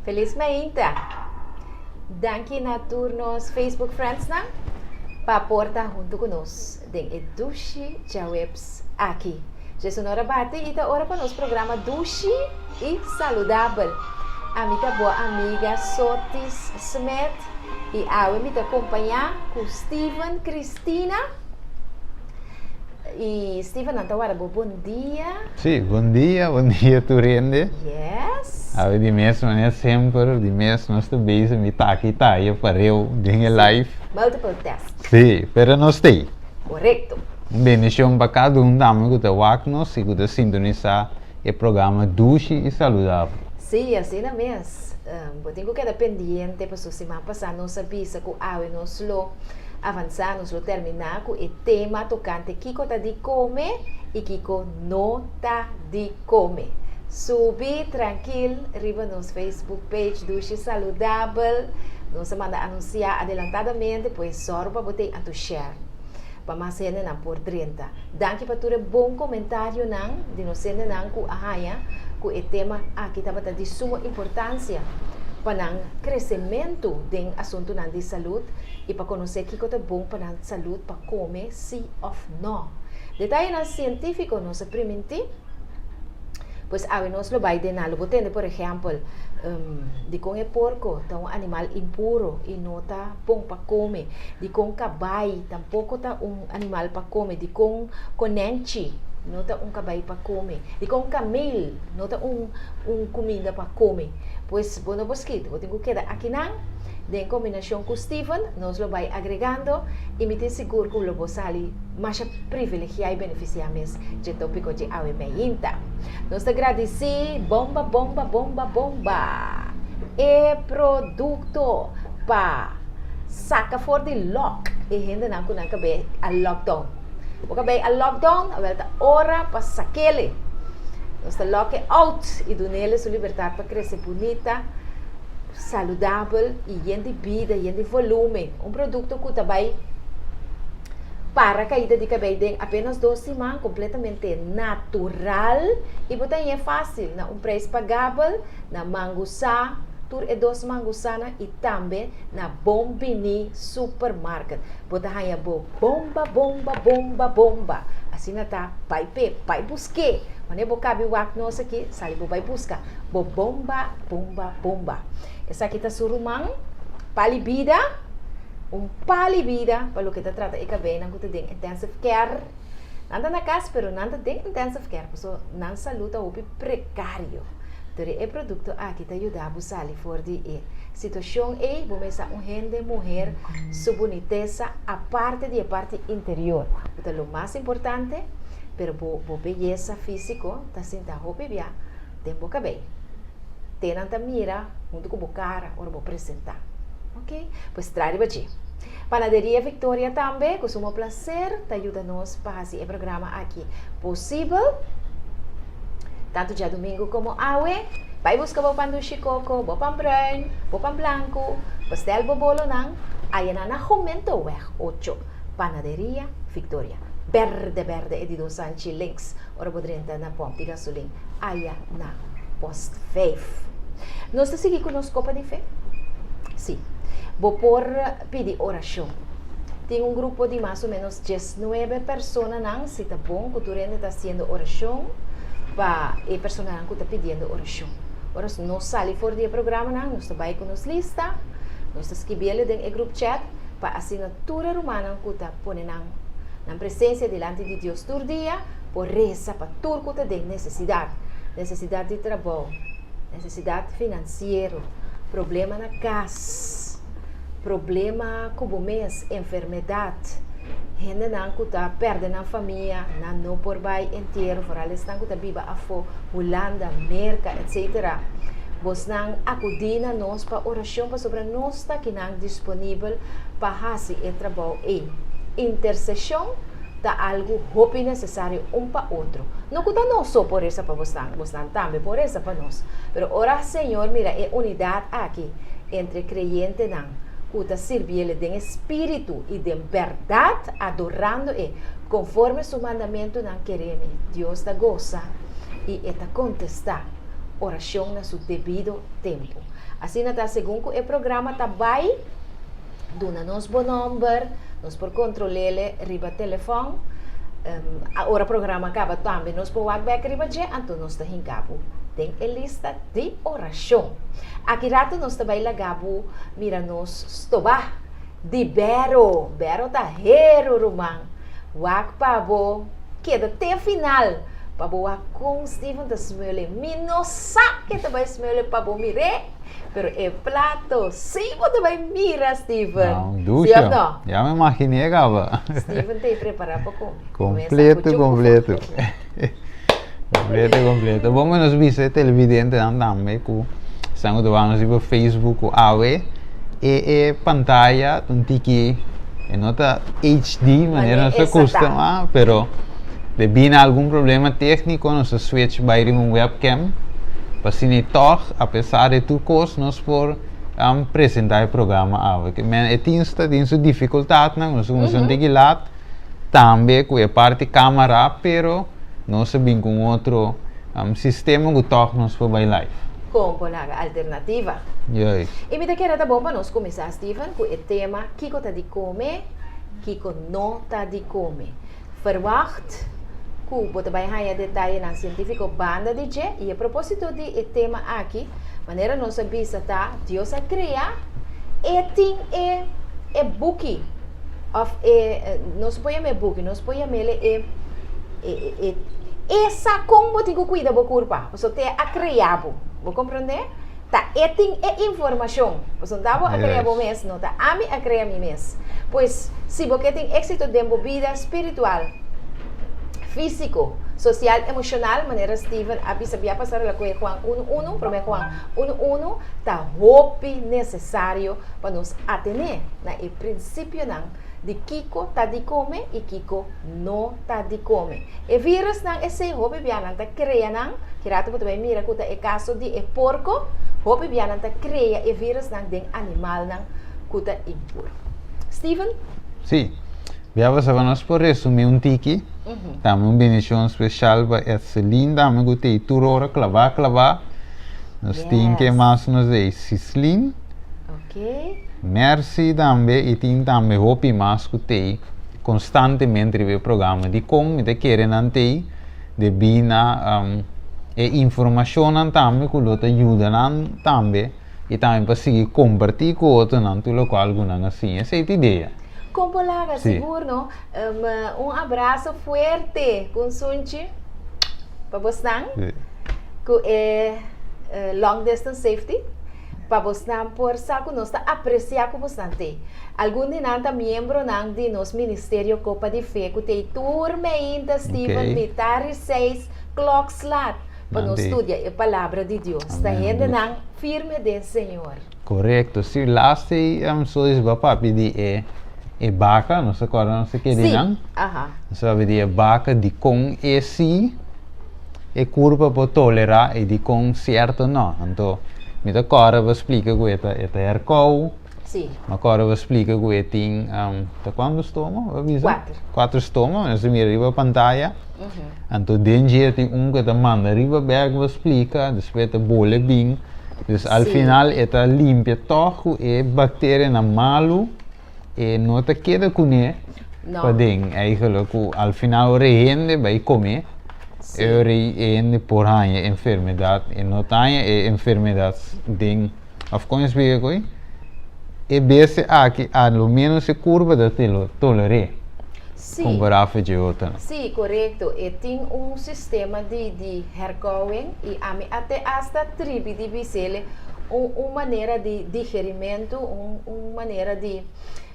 Felis mainta. Danki na tur nos Facebook friends nan pa por ta huntu ku nos den e dushi djaweps aki. Djesun ora bati i ta ora pa nos programa Dushi i Saludabel. Ami ta bo amiga Sotis Smith i awe mi ta kompañá ku Steven Cristina. I Steven nan ta warda bo bon dia. Sí, bon dia, bon dia tur hende. Yes. Awe di mes manera semper, di mes nos ta bezig mi taki taye pareu den e live. Multiple task. Sí, pero nos t'ei. Korekto. Un bendishon pa kada un tambe ku ta wak nos i ku ta sintonisá e programa Dushi i Saludabel. Sí, asina mes. Bo tin ku keda pendiente pasobra siman pasá nos a bisa ku awe nos lo avansá, nos lo terminá ku e tema tokante kiko ta di kome i kiko no ta di kome. Subi trankil riba nos Facebook page Dushi Saludabel. Nos a manda anunsiá adelantadamente, pues sòru pa bo tei anto share pa mas hendenan por drenta. Danki pa tur e bon komentarionan di nos hendenan ku a haña ku e tema aki tabata di sumo importansia pa nan kresementu den asuntunan di salud i pa konosé kiko ta bon pa nan salud pa kome si òf nò. Detayenan sientífiko nos a primintí, pues awe nos lo bai den nan. Lo bo tende por ehèmpel dikon e porko ta un animal impuro i no ta bon pa kome, dikon kabai tampoko ta un animal pa kome, dikon konènchi no ta un kabai pa kome, dikon kamel no ta un un kuminda pa kome. Pues bo no por skit, bo tin ku keda akinan den kombinashon ku Steven nos lo bai agregando i mi tin sigur ku lo bo sali masha privilegiá i benefisiá mes dje tópiko dje awe meinta. Nos ta gradisí Bomba Bomba Bomba Bomba e produkto pa saka for di lock e hendenan ku nan kabei a lockdown. Bo kabei a lockdown, awel ta ora pa sak'ele. Nos ta lock e out i dun'ele su libertat pa krese bunita, saludabel i yen di bida, yen di volumen. Un produkto ku ta bai para kaida di kabei den apenas dos siman, kompletamente natural i bo ta hañ'é fásil na un preis pagabel na Mangusá, tur e dos Mangusánan i tambe na Bon Biní Supermarket. Bo ta haña bo bomba, bomba, bomba, bomba. Asina ta, bai p'e, bai busk'é. Wanneer bo kabi wak nos aki, sali bo bai buska bo bomba, bomba, bomba. Esaki ta su ruman, Pali Bida. Un pali bida pa loke ta trata e kabeinan ku ta den intensive care. Nan ta na kas pero nan ta den intensive care pasobra nan salud ta hopi prekario. Tur e produkto aki ta yuda bo sali for di e situashon ei. Bo mester un hende muher su bunitesa aparte di e parti interior ku ta lo mas importante, pero bo bo beyesa físiko ta sinta hopi bia den bo kabei. Te nan ta mira huntu ku bo kara ora bo presentá. Ok, pues trae riba dje. Panaderia Victoria tambe ku sumo plaser ta yuda nos pa hasi e programa aki posibel, tantu djadumingu komo awe. Bai buska bo pan dushi koko, bo pan bruin, bo pan blanku, bestel bo bolonan ayanan na Gomentoweg ocho, Panaderia Victoria. Berde berde e di dos anchi links ora bo drenta na pòmp di gasolin aya na Post vijf. Nos ta sigui ku nos kopa di fe? Sí. Bo por pidi orashon. Tin un grupo di mas o ménos diesnuebe personanan, si ta bon ku tur hende ta hasiendo orashon pa e personanan ku ta pidiendo orashon. Ora nos sali for di e programanan, nos ta bai ku nos lista, nos ta skibiel den e group chat pa asina tur e rumannan ku ta pone nan nan presensia dilanti di Dios tur dia, por resa pa tur ku ta den nesesidat, nesesidat di trabou, nesesidat finansiero, problema na kas, problema ku bo mes, enfermedat, hendenan ku ta pèrdè nan famia, nan no por bai entiero, foral esnan ku ta biba afó, Hulanda, Merka, etsetera. Bosnan akudí na nos pa orashon pasobra nos ta kinan disponibel pa hasi e trabou ei. Interseshon ta algu hopi nesesario un pa otro. No ku ta nos so por resa pa bosnan, bosnan tambe por resa pa nos. Pero ora Señor mira e unidat aki entre kreyentenan ku ta sirbiel den e spiritu i den bèrdat, adorando E konforme Su mandamentunan, keremi, Dios ta gosa i E ta kontestá. orashon na su debido tempu. Asina ta segun ku e programa ta bai, duna nos bo nòmber, nos por kontrol'é riba telefòn. Ora programa kaba tambe nos por wak bèk riba dje, anto nos ta hinka bo den e lista di orashon. Aki ratu nos ta bai laga bo mira nos stobá di Bero. Bero ta heru, ruman. Wak pa bo keda te final pa bo wak kon Steven ta smeule. Mi no sa ke ta bai smeule pa bo mir'é, pero e plato sí bo ta bai mira, Steven. No, Sí dushi. òf no? Ya mi imaginé kaba. Steven ta prepará pa kome. Kompleto, kompleto. Kompleto, kompleto. Bon, nos bisa e televidentenan tambe ku esnan ku ta wak nos riba Facebook ku awe e e pantaya ta un tiki e no ta HD manera nos ta kustumá, pero debí na algun problema tékniko nos a switch bai riba un webcam pa asina i tòg apesar di tur kos nos por presentá e programa awe. Ke men e tin ta tin su difikultatnan, nos a kuminsá un tiki lat. Tambe ku e parti kamara pero nos a bin ku un otro sistema ku tòg nos por bai live. Kon por laga alternativa. Juist. I mi ta kere ta bon pa nos kuminsá, Steven, ku e tema Kiko ta di kome, kiko no ta di kome. Ferwagt ku bo ta bai haña detayenan sientífiko banda di dje i e propósito di e tema aki, manera nos a bisa ta Dios a krea e tin e e buki. Of e, nos por yam'é buki, nos por yam'é e, e, e, e sa kon bo tin ku kuida bo kurpa, pasobra te a krea bo. Bo komprondé? Ta e tin e informashon. Pasobra no ta bo a krea bo mes, no ta ami a krea mi mes. Pues, si bo ke tin éksito den bo bida spiritual, físiko, sosial, emoshonal, manera Steven a bisa bia pasá rela ku e Juan unu unu, promé Juan unu unu, ta hopi nesesario pa nos atené na e prinsipionan di kiko ta di kome i kiko no ta di kome. E virusnan esei hopi bia nan ta krea nan, ki rato bo ta bai mira ku ta e kaso di e porko, hopi bia nan ta krea e virusnan den animalnan ku ta impuro. Steven? Sí. Bia pasaba nos por resumí un tiki. Tambe un bendishon speshal pa Etselin tambe ku ta ei tur ora klabá klabá. Nos tin ke mas nos ei Sislin. Mercy tambe y tin tambe hopi mas cu tey constantemente riba e programa. Dicon mi ta kere nan tey? Debi na e informacionnan tambe cu lo ta yuda nan tambe y tambe pa sigui comparti cu otronan tur locual cu nan a siña. Esey ta idea. Con por laga sigur no. Un abrazo fuerte cu un sunchi pa bosnan cu e long distance safety. Pa bosnan por sa ku nos ta apresiá ku bosnan t'ei. Algun di nan ta miembronan di nos Ministerio Kopa di Fe ku t'ei tur meinta Steven mitar i seis klòk slat pa nos studia e Palabra di Dios. Ta hendenan firme den Señor. Korekto. Si last ei so bo a papia di e e baka, nos ta kòrda nos ta kere nan? Nos a papia di e baka dikon e si. E kurpa por tolerá i dikon sierto no. Anto mi ta kòrda bo splika ku e ta e ta herkou. Sí. Mi kòrda bo splika ku e tin ta kuantu stoma bo a bisa? Kuater. Kuater stoma, nos ta mira riba pantaya. Anto den dje tin un ku e ta manda riba bèk bo splika, despues e ta bole bin. Dus al final e ta limpia tòg ku e bakterianan malu. E no ta keda kuné paden eigenlijk ku al final ora e hende bai kome e ora e hende por haña enfermedat e no ta haña e enfermedat den òf kon splika koe e bese aki a lo menos e kurpa ta toler'é kompará ku dje otronan. Sí, korekto. E tin un sistema di di herkouwing i ami a te asta tribi di bis'el un un manera di digerimentu, un un manera di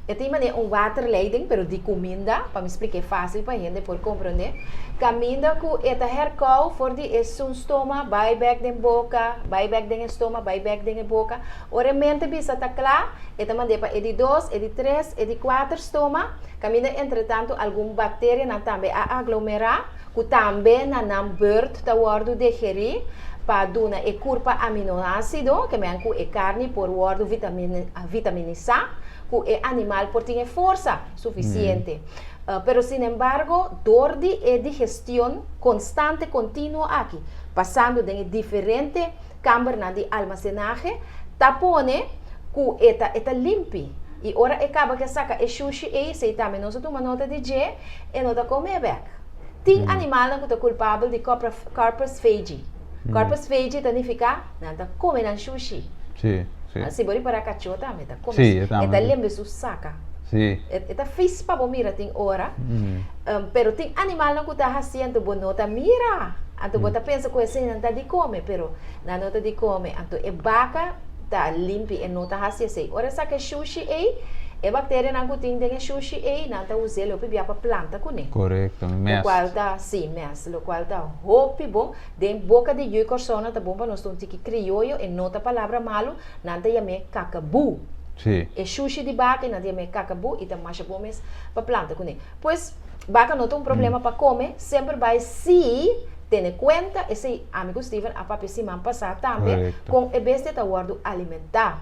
e tin manera un waterleiding pero di kuminda pa mi splik'é fásil pa hende por komprondé kaminda ku e ta herkou for di esun stoma bai bèk den boka bai bèk den e stoma bai bèk den e boka ora e mente bisa ta kla e ta mand'é pa e di dos e di tres e di kuater stoma kaminda entretantu algun bakterianan tambe a aglomerá ku tambe na nan beurt ta wòrdu degerí pa duna e kurpa aminoásido, ke men ku e karni por wòrdu vitaminisá, ku e animal por tin e forsa sufisiente. Pero sinembargo, dor di e digestion konstante kontinuo aki, pasando den e diferente kambernan di almasenahe, ta pone ku e ta e ta limpi. I ora e kaba ke saka e shushi ei, esei tambe nos a tuma nota di dje, e no ta kome bèk. Tin animalnan ku ta kulpabel di corpusfagy. Corpusfagy ta nifiká nan ta kome nan shushi. Si bo ripará kachó tambe ta kome, e ta lembe su saka. E ta fis pa bo mira tin ora. Pero tin animalnan ku ta hasi anto bo no ta mira. Anto bo ta pensa ku eseinan ta di kome, pero nan no ta di kome. Anto e baka ta limpi, e no ta hasi esei. Ora e saka e shushi ei, e bakterianan ku tin den e shushi ei, nan ta us'é lopi bia pa planta kuné. Korekto, mèst. Lokual ta, sí, mèst. Lokual ta hopi bon. Den boka di yu Kòrsou nan ta bon pa nos ta un tiki krioyo, e no ta palabra malu, nan ta yam'é kakabú. Sí. E shushi di baka nan ta yam'é kakabú i ta masha bon mes pa planta kuné. Pues, baka no ta un problema pa kome, semper bai si tene kuenta, esei ami ku Steven a papia siman pasá tambe, kon e bestia ta wòrdu alimentá.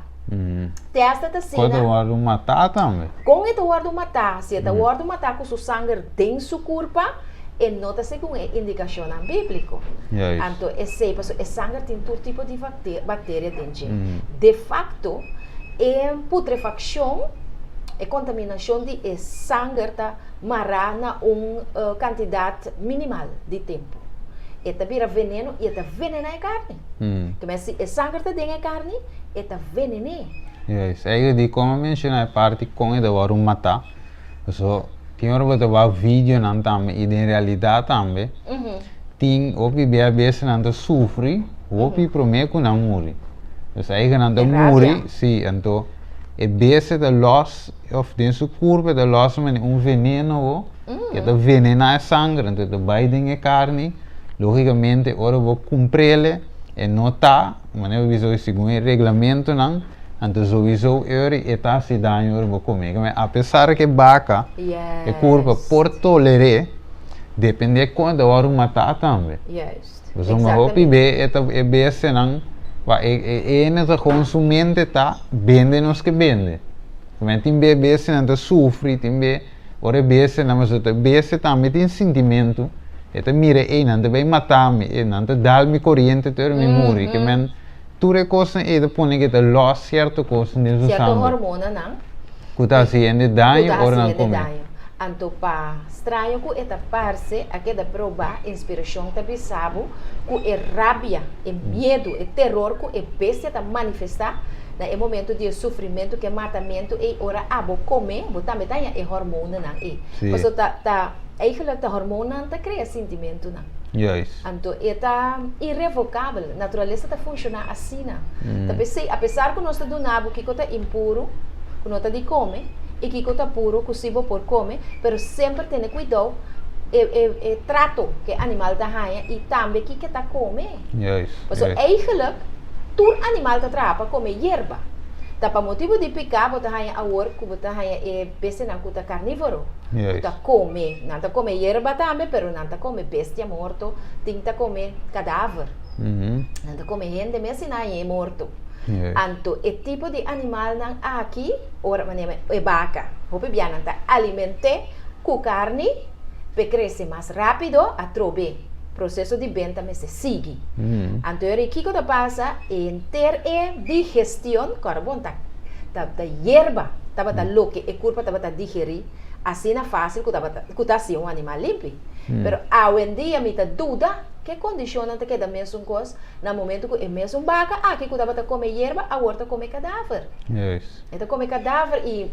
Te asta ta asina. Kon e ta wòrdu matá tambe. Kon e ta wòrdu matá, si e ta wòrdu matá ku su sanger den su kurpa, e no ta segun e indikashonnan bíbliko. Anto esei, pasobra e sanger tin tur tipo di bakteria den dje. De fakto, e putrefakshon, e kontaminashon di e sanger ta mará na un kantidat minimal di tempu. E ta bira veneno i e ta venená e karni. Keme si e sanger ta den e karni, e ta venen'é. Juist. Eigenlijk di kon a menshoná e parti kon e ta wòrdu matá, pasobra tin ora bo ta wak videonan tambe i den realidat tambe tin hopi bia bes nan ta sufri hopi promé ku nan muri. Dus eigenlijk nan ta muri, si, anto e bestia ta lòs òf den su kurpa e ta lòs manera un veneno bo, e ta venená e sanger, anto e ta bai den e karni, lógikamente ora bo kumpr'el e no ta manera bo bisa hoy segun e reglamentonan, anto souiso ora e ta hasi daño ora bo come. Apesar ku e baka, e kurpa por toler'é, depende kon e ta wòrdu matá tambe. Pasobra hopi be e ta e bestianan pa e e ene ta kon su mente ta bende nos ke bende. Pasobra tin be bestianan ta sufri, tin be ora e bestianan pasobra e bestia tambe tin sintimentu, e ta mira ey nan ta bay mata mi, ey nan ta dal mi koriente te ora mi muri, ke men tur e kosnan ey ta pone ke ta lòs sierto kosnan den su Sierto sangre. hormonanan. Ku ta hasi hende Ku daño ta ora hasi nan hende kome. daño. Anto pa straño ku e ta parse, a keda probá, inspirashon ta bisa bo ku e rabia, e miedu, e teror ku e bestia ta manifestá na e momento di e sufrimentu ku e matamentu ei, ora abo kome, bo tambe ta haña e hormonanan ei. Sí. Pasobra ta ta eigenlijk ta hormonnan ta krea sintimentunan. Juist. Anto e ta irrevocabel. Naturalesa ta funshoná asina. Ta p'esei, apesar ku nos ta duna bo kiko ta impuru, ku no ta di kome, i kiko ta puru, ku si bo por kome, pero semper tene kuidou e e e trato ku e animal ta haña i tambe kiko e ta kome. Pasobra eigenlijk tur animal ta traha pa kome yerba. Ta pa motibu di piká bo ta haña awor ku bo ta haña e bestianan ku ta karnívoro, ku ta kome. Nan ta kome yerba tambe, pero nan ta kome bestia morto, tin ta kome kadaver. Nan ta kome hende mes si nan hañ'é morto. Anto e tipo di animalnan aki, ora manera e baka, hopi bia nan ta aliment'é ku karni p'e krese mas rápido, atrobe proseso di benta mester sigui. Anto e ora kiko ta pasa? Henter e digestion, kòrda bon, ta ta yerba tabata loke e kurpa tabata digerí asina fásil ku tabata ku ta hasi un animal limpi. Pero awendia mi ta duda ke kondishonnan ta keda mesun kos na momento ku e mesun baka aki ku tabata kome yerba awor ta kome kadaver. E ta kome kadaver i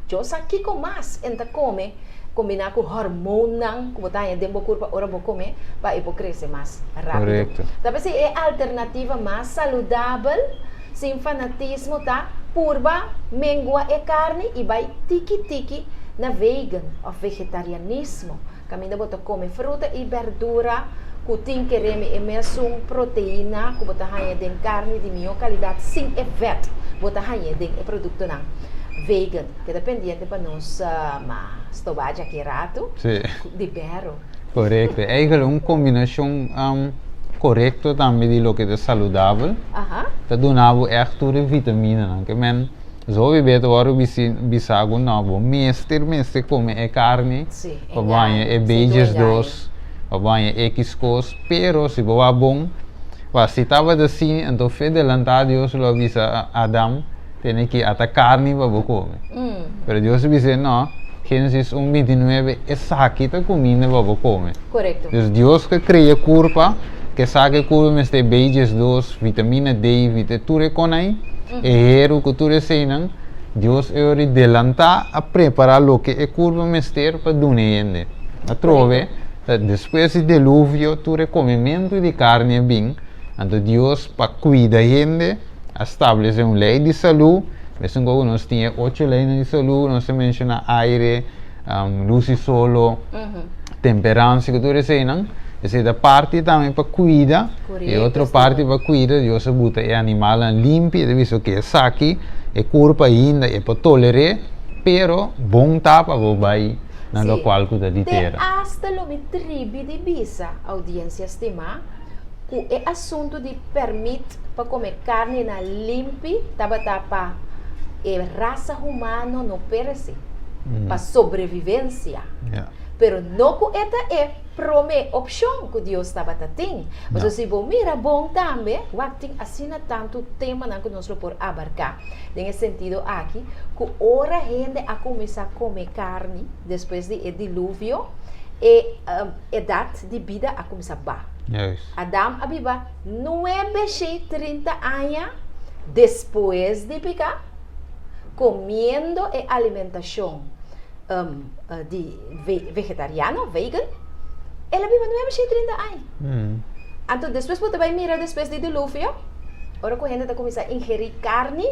Dios sa kiko mas en ta kome kombiná ku hormonnan ku bo ta haña den bo kurpa ora bo kome pa e por krese mas rápido. Ta p'esei e alternativa mas saludabel sin fanatismo ta purba mengua e karni i bai tiki tiki na vegan òf vegetarianismo. Kaminda bo ta kome fruta i bèrdura ku tin keremi e mesun proteina ku bo ta haña den karni di mihó kalidat sin e vèt bo ta hañ'é den e produktonan vegan. Keda pendiente pa nos stoba djaki ratu di bèru. Korekto. Eigentlik un kombinashon korekto tambe di loke ta saludabel ta duna bo ègt tur e vitaminanan. Ke men. Zo bibé ta wòrdu bisá ku no, bo mester mester kome e karni pa bo haña e B12, pa bo haña ekis kos, pero si bo wak bon, wak si tabata asina, anto fe delantá Dios lo a bisa Adam, tene ki ata karni pa bo kome. Pero Dios a bis'é, no, Génesis un 29, esaki ta kuminda pa bo kome. Dus Dios ke krea kurpa, ke sa ke kurpa mester B12, vitamina D, vita tur e konai, e heru ku tur eseinan, Dios e ora di delantá a prepará loke e kurpa mester pa duna e hende. Atrobe, ta despues di deluvio tur e komementu di karni a bin, anto Dios pa kuida hende a stablesé un lei di salú, mesun ku nos tin e ocho leinan di salú, nos a menshoná aire, lus di solo, temperansia ku tur eseinan, esei ta parti tambe pa kuida, e otro parti pa kuida, Dios a buta e animalnan limpi, e ta bisa oke esaki e kurpa ainda e por toler'é, pero bon ta pa bo bai na lokual ku ta di tera. Te asta lo mi tribi di bisa, oudiensia stimá, ku e asuntu di pèrmit pa kome karninan limpi tabata pa e rasa humano no peresé, pa sobrevivensia. Pero no ku e ta e promé opshon ku Dios tabata tin. Pasobra si bo mira bon tambe, wak tin asina tantu temanan ku nos lo por abarká den e sentido aki, ku ora hende a kuminsá kome karni despues di e diluvio, e edat di bida a kuminsá baha. Adam a biba 930 aña despues di piká, komiendo e alimentashon di vegetariano, vegan, el a biba 930 aña. Anto despues bo ta bai mira despues di diluvio, ora ku hende ta kuminsá ingerí karni,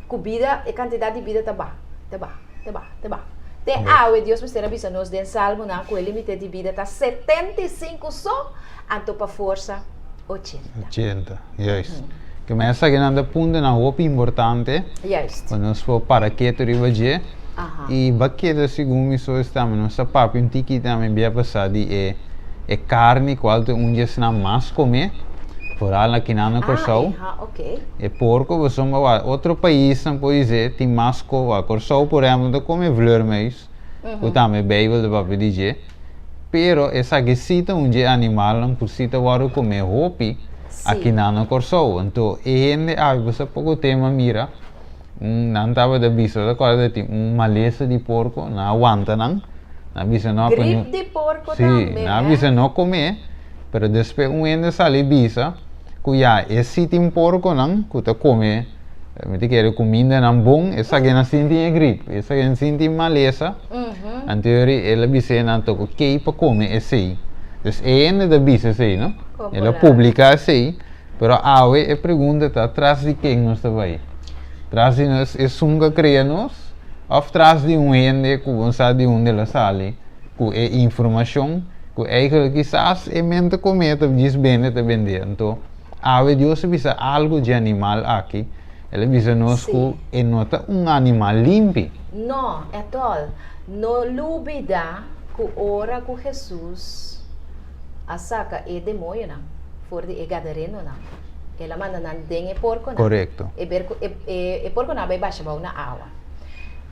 ku bida, e kantidat di bida ta baha, ta baha, ta baha, ta baha. Te awe Dios mester a bisa nos den Salmonan ku e límite di bida ta 75 so, anto pa forsa 80. 80, juist. Ke men esakinan ta puntonan hopi importante. Juist. Pa nos por para ketu riba dje. I ba keda segun mi so esta nos ta papia un tiki tambe bia pasá di e e karni kual ta un di esnan mas komé, foral akinan na Kòrsou. E porko pasobra wak otro paisnan por bis'é tin mas ko wak Kòrsou por ehèmpel ta kome vleermuis ku tambe beibel ta papia di dje, pero esaki sí ta un dje animalnan ku sí ta wòrdu komé hopi akinan na Kòrsou. Anto e hende abi bo sa poko tema mira. Nan tabata bisa, ta kòrda tin un malesa di porko, nan a wanta nan, nan a bisa no, Grip di porko tambe, Sí, nan a bisa no kom'é, pero despues un hende sali bisa ku ya e si tin porkonan ku ta kome, mi ta kere kumindanan bon, esaki nan sin tin e grip, esaki nan sin tin malesa, anto el a bis'é nan toko kei pa kome esei. Dus e hende ta bisa esei, no? El a publiká esei. Pero awe e pregunta ta, tras di ken nos ta bai? Tras di nos esun ku a krea nos òf tras di un hende ku bo sa di unda el a sali ku e informashon ku eigentlik kisas e men ta kome ta djis bende ta bendé. Anto awe Dios a bisa algu dje animal aki, el a bisa nos ku e no ta un animal limpi. No, at all. No lubida ku ora ku Hesus a saka e demoñonan for di e gadarenonan. El a manda nan den e porkonan. Korekto. E ber ku e e porkonan a bai basha bou na awa.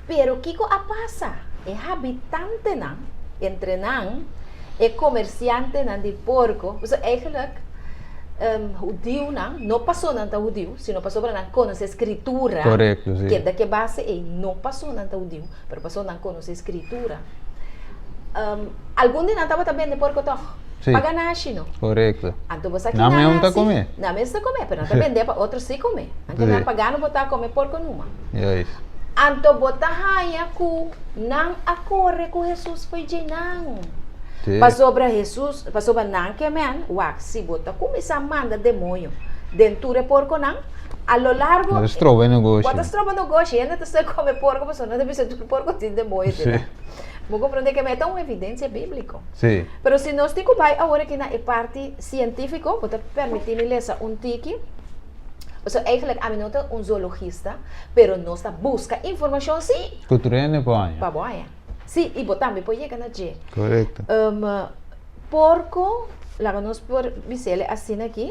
Pero kiko a pasa? E habitantenan, entre nan e komersiantenan di porko, pasobra eigenlijk hudiunan, no paso nan ta hudiu, sino pasobra nan konosé Skritura. Korekto, si. Keda ke base ei, no paso nan ta hudiu, pero paso nan konosé Skritura. Algun di nan tabata bende porko tòg. Sí. Pa ganashi no. Korekto. Anto bo sa ki Nan nan mes ta hasi? kome. Nan mes ta kome, pero nan ta bende pa otro si kome. Anto Sí. nan pagano bo ta kome porko numa. Juist. Anto bo ta haña ku nan a kore ku Hesus fo'i dje nan. Sí. Pasobra Hesus, pasobra nan ke men, wak, si bo ta kuminsá manda demoño den tur e porkonan, a lo largo. Bo ta stroba e negoshi. Bo ta stroba negoshi. Hende ta stoi kome porko pasobra nan ta bisa tur porko tin demoño Sí. den nan. Bo comprende ke mi ta un evidencia biblico. Sí. Pero si nos tin ku bai awor aki na e parti cientifico, bo ta permiti mi lesa un tiki. Pasobra eigenlijk ami no ta un zoologista, pero nos ta buska informacion si. Ku tur hende por haña. Pa bo haña. Si, i bo tambe por yega na dje. Korekto. Porko, laga nos por bis'el asina aki,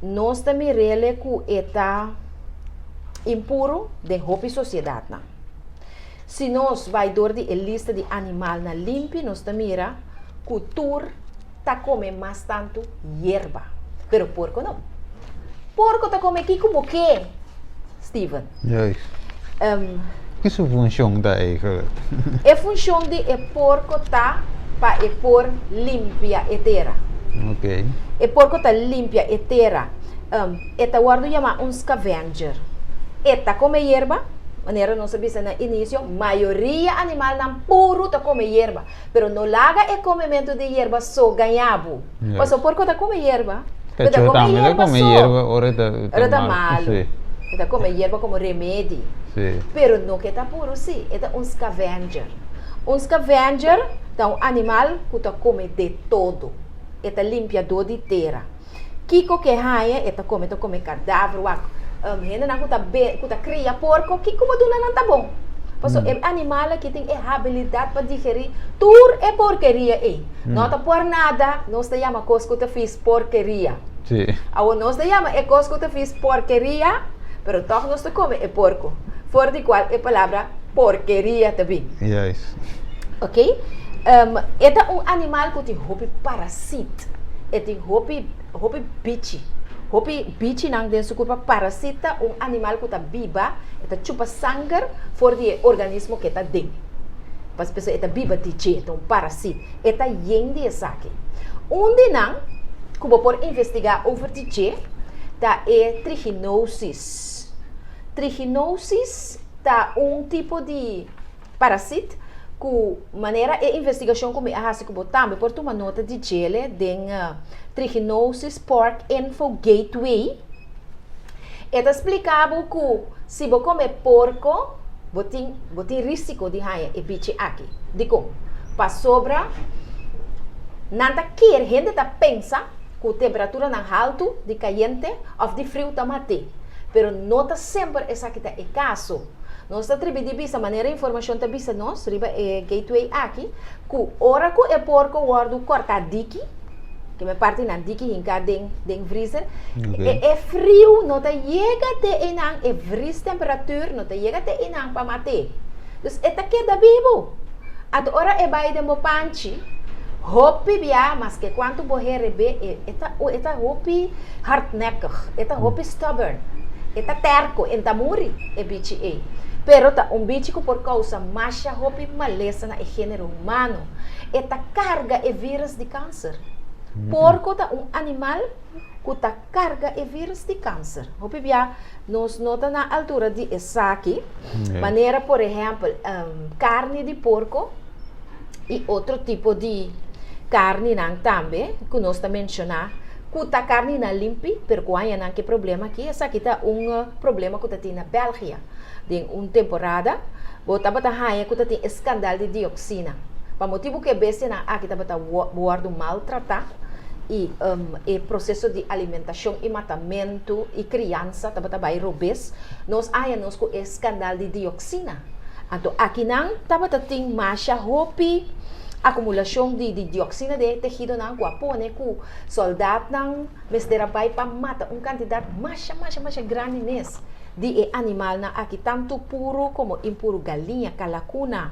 nos ta mir'el ku e ta. Impuru den hopi sosiedatnan. Si nos bai dor di e lista di animalnan limpi nos ta mira ku tur ta kome mas tantu yerba. Pero porko no. Porko ta kome kiko bo ke, Steven. Juist. Ki su funshon ta eigenlijk? E funshon di e porko ta pa e por limpia e tera. Ok. E porko ta limpia e tera. E ta wòrdu yamá un scavenger. E ta kome yerba, manera nos a bisa na inisio, mayoria animalnan puru ta kome yerba. Pero no laga e komementu di yerba so gaña bo. Pasobra porko ta kome yerba. Kachó tambe ta kome yerba ora e ta Ora ta malu. E ta kome yerba komo remedi. Pero no ke ta puru si, e ta un scavenger. Un scavenger ta un animal ku ta kome de todo. E ta limpiadó di tera. Kiko ke haña e ta kome, ta kome kadaver wak. Hendenan ku ta be ku ta kria porko, kiko bo duna nan ta bon. Pasobra e animal aki tin e habilidat pa digerí tur e porkeria ei. No ta por nada nos ta yama kos ku ta fis porkeria. Awor nos ta yama e kos ku ta fis porkeria, pero tòg nos ta kome e porko, for di kual e palabra porkeria ta bin. Ok? E ta un animal ku tin hopi parasit. E tin hopi hopi bichi. Hopi bichinan den su kurpa. Parasit ta un animal ku ta biba, e ta chupa sanger for di e organismo ku e ta den. Pasobra e ta biba di dje, e ta un parasit. E ta yen di esaki. Un di nan ku bo por investigá over di dje ta e trichinosis. Trichinosis ta un tipo di parasit ku manera e investigashon ku mi a hasi ku bo tambe por tuma nota di djele den Trichinosis Pork Info Gateway. E ta splika bo ku si bo kome porko bo tin bo tin risiko di haña e bichi aki. Dikon? Pasobra nan ta kere, hende ta pensa ku temperaturanan haltu di kayente òf di friu ta mat'é. Pero no ta semper esaki ta e kaso. Nos ta tribi di bisa manera informashon ta bisa nos riba e gateway aki ku ora ku e porko wòrdu kòrtá diki, ke me partinan diki hinká den den vriezer, e e friu no ta yega te einan, e vriestemperatuur no ta yega te einan pa mat'é. Dus e ta keda bibu. Anto ora e bai den bo panchi, hopi bia maske kuantu bo herebé e e ta e ta hopi hardnekkig, e ta hopi stubborn, e ta terko, e ta muri e bichi ei. Pero ta un bichi ku por kousa masha hopi malesa na e género humano. E ta karga e vírus di kanser. Porko ta un animal ku ta karga e vírus di kanser. Hopi bia nos no ta na altura di esaki. Manera por ehèmpel karni di porko i otro tipo di karninan tambe ku nos ta menshoná ku ta karninan limpi pero ku haña nan ku e problema aki. Esaki ta un problema ku ta tin na Belgia. Den un temporada bo tabata haña ku ta tin e skandal di dioksina. Pa motibu ku e bestianan aki tabata wòrdu maltratá i e proseso di alimentashon i matamentu i kriansa tabata bai robes, nos a haña nos ku e skandal di dioksina. Anto akinan tabata tin masha hopi akumulashon di di dioksina den e tehidonan ku a pone ku sòldatnan mester a bai pa mata un kantidat masha masha masha grandi mes di e animalnan aki, tantu puru komo impuru, galiña, kalakuna,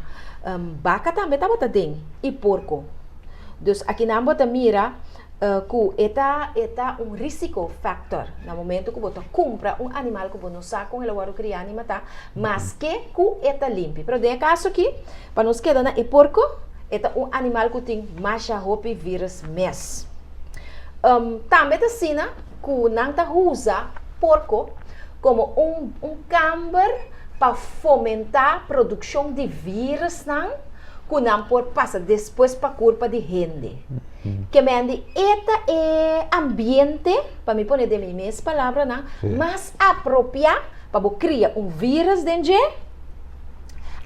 baka tambe tabata den i porko. Dus akinan bo ta mira ku e ta e ta un risiko factor na momento ku bo ta kumpra un animal ku bo no sa kon el a wòrdu kriá ni matá, maske ku e ta limpi. Pero den e kaso aki, pa nos keda na e porko, e ta un animal ku tin masha hopi virus mes. Tambe ta asina ku nan ta usa porko komo un un kamber pa fomentá produkshon di virusnan ku nan por pasa despues pa kurpa di hende. Ke men di e ta e ambiente, pa mi pone den mi mes palabranan, mas apropiá pa bo kria un virus den dje,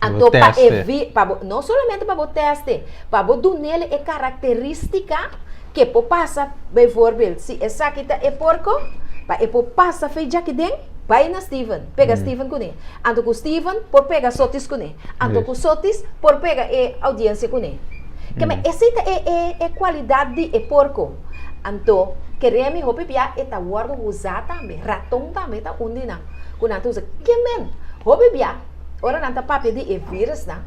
anto pa e vi, pa bo, no solamente pa bo teste, pa bo dunele e karakterístika ke por pasa, bijvoorbeeld, si esaki ta e porko, pa e por pasa fei djaki den, bai na Steven, pega Steven kuné. Anto ku Steven por pega Sotis kuné. Anto ku Sotis por pega e audiencia kuné. Ke men esei ta e e e kualidat di e porko. Anto. Kere mi hopi bia e ta wòrdu usá tambe. Raton tambe ta un di nan ku nan ta usa. Ke men? Hopi bia ora nan ta papia di e virusnan,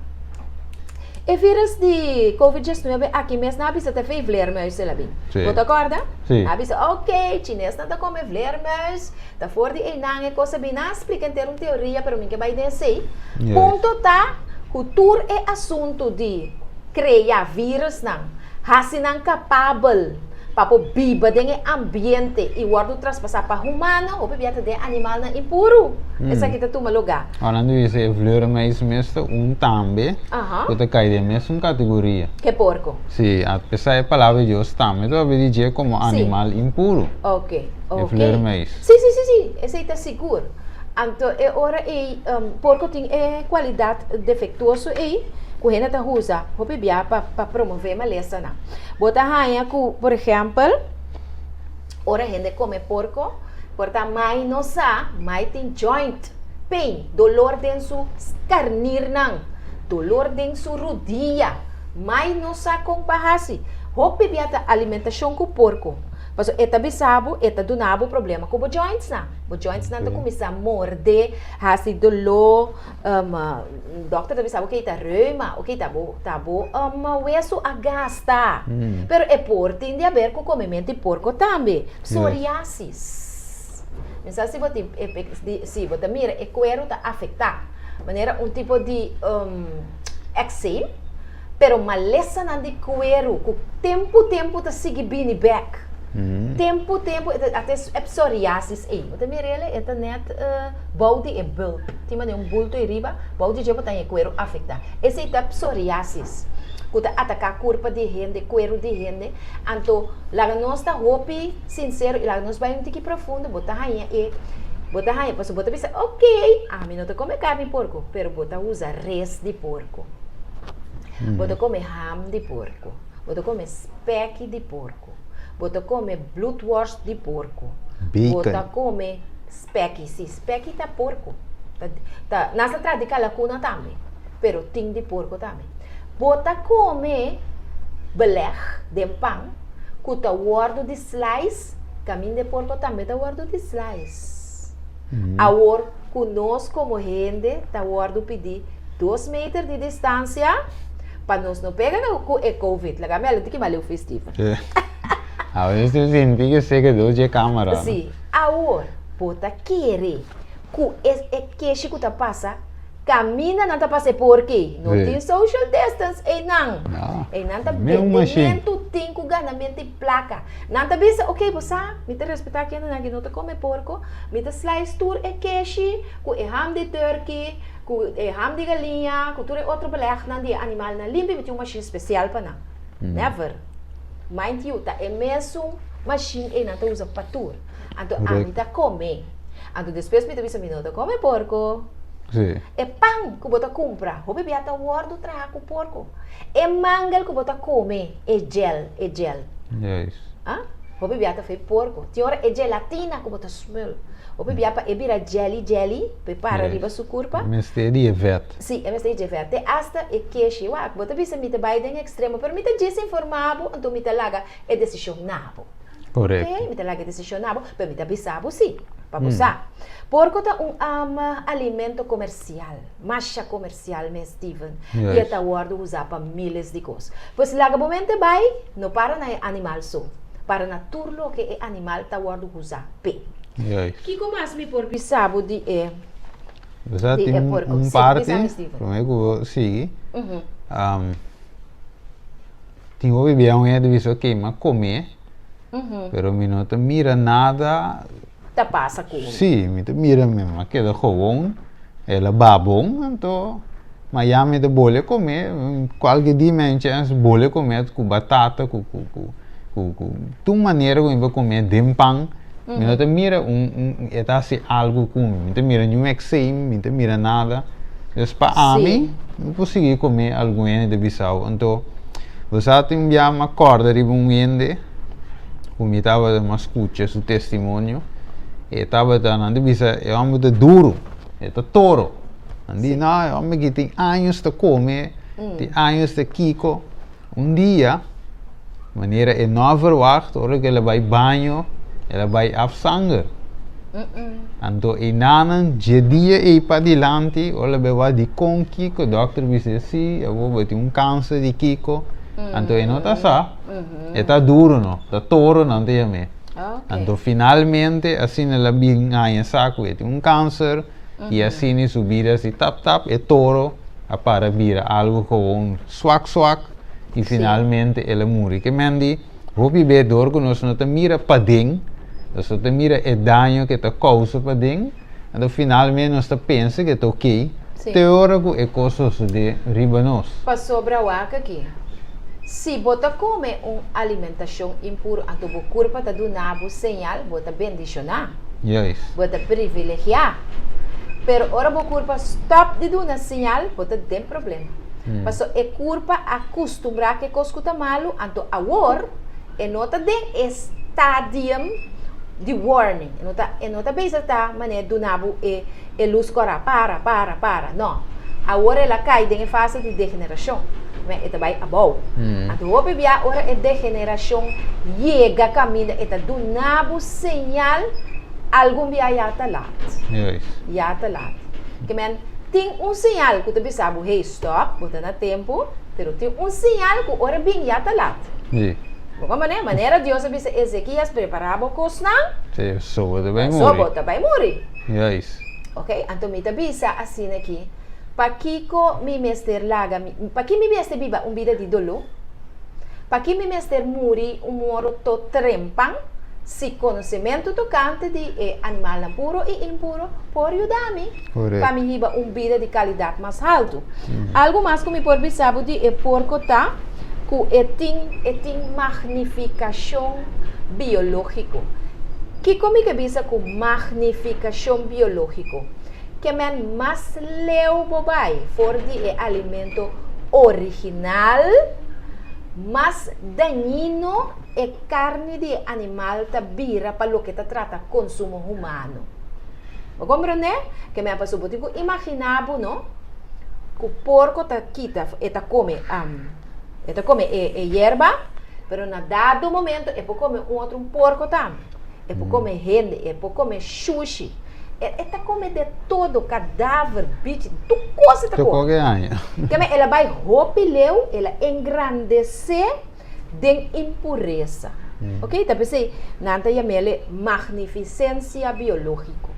e virus di covid diesnuebe aki mes nan a bisa ta fei vleermuis el a bin. Bo ta kòrda? Nan a bisa ok, chinesnan ta kome vleermuis, ta for di einan e kos a bin. Nan a splika henter un teoria pero mi ke bai den esei. Punto ta ku tur e asuntu di krea virusnan, hasi nan kapabel pa por biba den e ambiente i wòrdu traspasá pa humano, hopi bia ta den animalnan impuru esaki ta tuma lugá. Ora nan bisa e vleermuis mes ta un tambe ku ta kai den mesun kategoria. Ke porko. Sí, apesar e palabra di Dios tambe ta papia di dje komo animal impuru. Ok, ok. E vleermuis. Sí, sí, sí, sí, esei ta sigur. Anto e ora ei porko tin e kualidat defektuoso ei ku hende ta usa hopi bia pa pa promové malesanan. Bo ta haña ku, por ehèmpel, ora hende kome porko, por ta mai no sa, mai tin joint pain, dolor den su skarnirnan, dolor den su rudia, mai no sa kon pa hasi. Hopi bia ta alimentashon ku porko, pasobra e ta bisa bo, e ta duna bo problema ku bo jointsnan. Bo jointsnan ta kuminsá morde, hasi doló. Dokter ta bisa bo ke ta reuma, oke ta bo ta bo wesu a gasta. Pero e por tin di haber ku komementu di porko tambe. Psoriasis. Mi sa si bo tin si bo ta mira e kueru ta afektá manera un tipo di ekseem, pero malesanan di kueru ku tempu tempu ta sigui bini bèk. Tempu tempu e ta e psoriasis ei. Bo ta mira el e ta nèt bou di e bulp. Tin manera un bulto ei riba, bou di dje bo ta haña e kueru afektá. Esei ta psoriasis ku ta ataká kurpa di hende, kueru di hende. Anto laga nos ta hopi sinsero i laga nos bai un tiki profundo, bo ta haña e, bo ta haña, pasobra bo ta bisa, ok, ami no ta kome karni porko, pero bo ta usa res di porko, bo ta kome ham di porko, bo ta kome spèki di porko, bo ta kome bloedworst di porko, bo ta kome. Speki, si, speki ta porko. Ta, ta, nan sa traha di kalakuna tambe, pero tin di porko tambe. Bo ta kome beleg den pan ku ta wòrdu di slice, kaminda e porko tambe ta wòrdu di slice. Awor ku nos komo hende ta wòrdu pidi dos meter di distansia pa nos no pega ku e covid. Laga mi a leti kima leu festivo. Awe si sinti ke seke dos dje kamera. Si. Awor, bo ta kere ku e e keshi ku ta pasa, kaminda nan ta pasa e porke? No tin social distance einan. Einan ta bendementu tin ku ganamentu di plaka. Nan ta bisa, ok, bo sa, mi ta respetá kendenan ku no ta kome porko, mi ta slice tur e keshi ku e ham di turkey, ku e ham di galiña, ku tur e otro belegnan di e animalnan limpi, mi tin un mashin spesial pa nan. Never. Mind you, ta e mesun mashin ei nan ta usa pa tur. Anto ami ta kome. Anto despues mi ta bisa mi no ta kome porko. E pan ku bo ta kumpra, hopi bia ta wòrdu traha ku porko. E mangel ku bo ta kome, e gel, e gel. Ah, hopi bia ta fei porko. Tin ora e gelatina ku bo ta smul. Hopi bia pa e bira jelly jelly, pa e para riba su kurpa. Mester di e vèt. Sí, e mester di e vèt. Te asta e keshi. Wak, bo ta bisa mi ta bai den ekstremo, pero mi ta djis informá bo, anto mi ta laga e desishon na bo. Korekto. Oké, mi ta laga e desishon na bo, pero mi ta bisa bo sí, pa bo sa. Porko ta un alimento komersial, masha komersial mes, Steven, i e ta wòrdu usá pa míles di kos. Pues laga bo mente bai, no para na e animal so, para na tur loke e animal ta wòrdu usá p'e. Kiko mas mi por bisa bo di e Bo tin un parti, promé ku bo sigui, tin hopi bia un hende bisa ok mi a kom'é, pero mi no ta mira nada. Ta pasa ku mi. Sí, mi ta mira mi a keda gewoon, el a baha bon, anto maya mi ta bole kom'é, kualke dia mi haña chèns bole kom'é ku batata, ku ku ku ku ku tur manera ku mi por kom'é den pan, mi no ta mira un un e ta hasi algu ku mi, mi ta mira niun ekseem, mi ta mira nada. Dus pa ami, mi por sigui kom'é algun hende ta bisao. Anto, bo sa tin bia mi a kòrda riba un hende ku mi tabata mi a skucha su testimonio, e tabata, nan ta bisa e hòmber ta duru, e ta toro. Nan di, no, e hòmber aki tin años ta kome, tin años ta kiko. Un dia. Manera e no a verwacht ora ku el a bai baño, el a bai af sanger. Anto einanan dje dia ei padilanti, ora el a bai wak dikon kiko, dòkter bis'é si, awor bo tin un kanser di kiko. Anto e no ta sa, e ta duro no, ta toro nan ta yam'é. Anto finalmente asina el a bin haña sa ku e tin un kanser i asina su bida si tap tap e toro a para bira algu gewoon swak swak. I finalmente el a muri. Ke men di, hopi be dor ku nos no ta mira paden, nos no ta mira e daño ke ta kousa paden, anto finalmente nos ta pensa ke ta okey, te ora ku e kos sosodé riba nos. Pasobra wak aki, si bo ta kome un alimentashon impuru anto bo kurpa ta duna bo señal, bo ta bendishoná. Juist. Bo ta privilegiá. Pero ora bo kurpa stòp di duna señal, bo ta den problema. Pasobra e kurpa a kustumbrá ku e kos ku ta malu, anto awor e no ta den e stadium di warning. E no ta, e no ta bezig ta manera duna bo e e lus kòrá, para, para, para. No. Awor el a kai den e fase di degenerashon. Me e ta bai abou. Anto hopi bia ora e degenerashon yega kaminda e ta duna bo señal, algun bia ya ta lat. Ya ta lat. Ke men. Tin un señal ku ta bisa bo, hey, stòp, bo ta na tempu, pero tin un señal ku ora bin ya ta lat. Bo komprendé? Manera Dios a bisa Ezekias, prepará bo kosnan, Sí, so bo ta bai muri. So bo ta bai muri. Juist. Ok, anto mi ta bisa asina aki, pakiko mi mester laga mi, paki mi mester biba un bida di doló? Paki mi mester muri un morto trempan si konosementu tokante di e animalnan puro i impuro por yuda mi pa mi hiba un bida di kalidat mas haltu? Algu mas ku mi por bisa bo di e porko ta ku e tin e tin magnifikashon biológiko. Kiko mi ke bisa ku magnifikashon biológiko? Ke men mas leu bo bai for di e alimento original, mas dañino e karni di e animal ta bira pa loke ta trata konsumo humano. Bo komprendé? Ke men pasobra bo tin ku imaginá bo, no, ku porko ta kita, e ta kome, e ta kome e yerba, pero na dado momento e por kome un otro un porko tambe. E por kome hende, e por kome shushi, e ta kome de todo, kadaver, bichi, tur kos e ta Tur kome. kos ke haña. Keme el a bai hopi leu, el a engrandesé den impuresa. Ok, ta p'esei nan ta yam'el magnifisensia biológiko.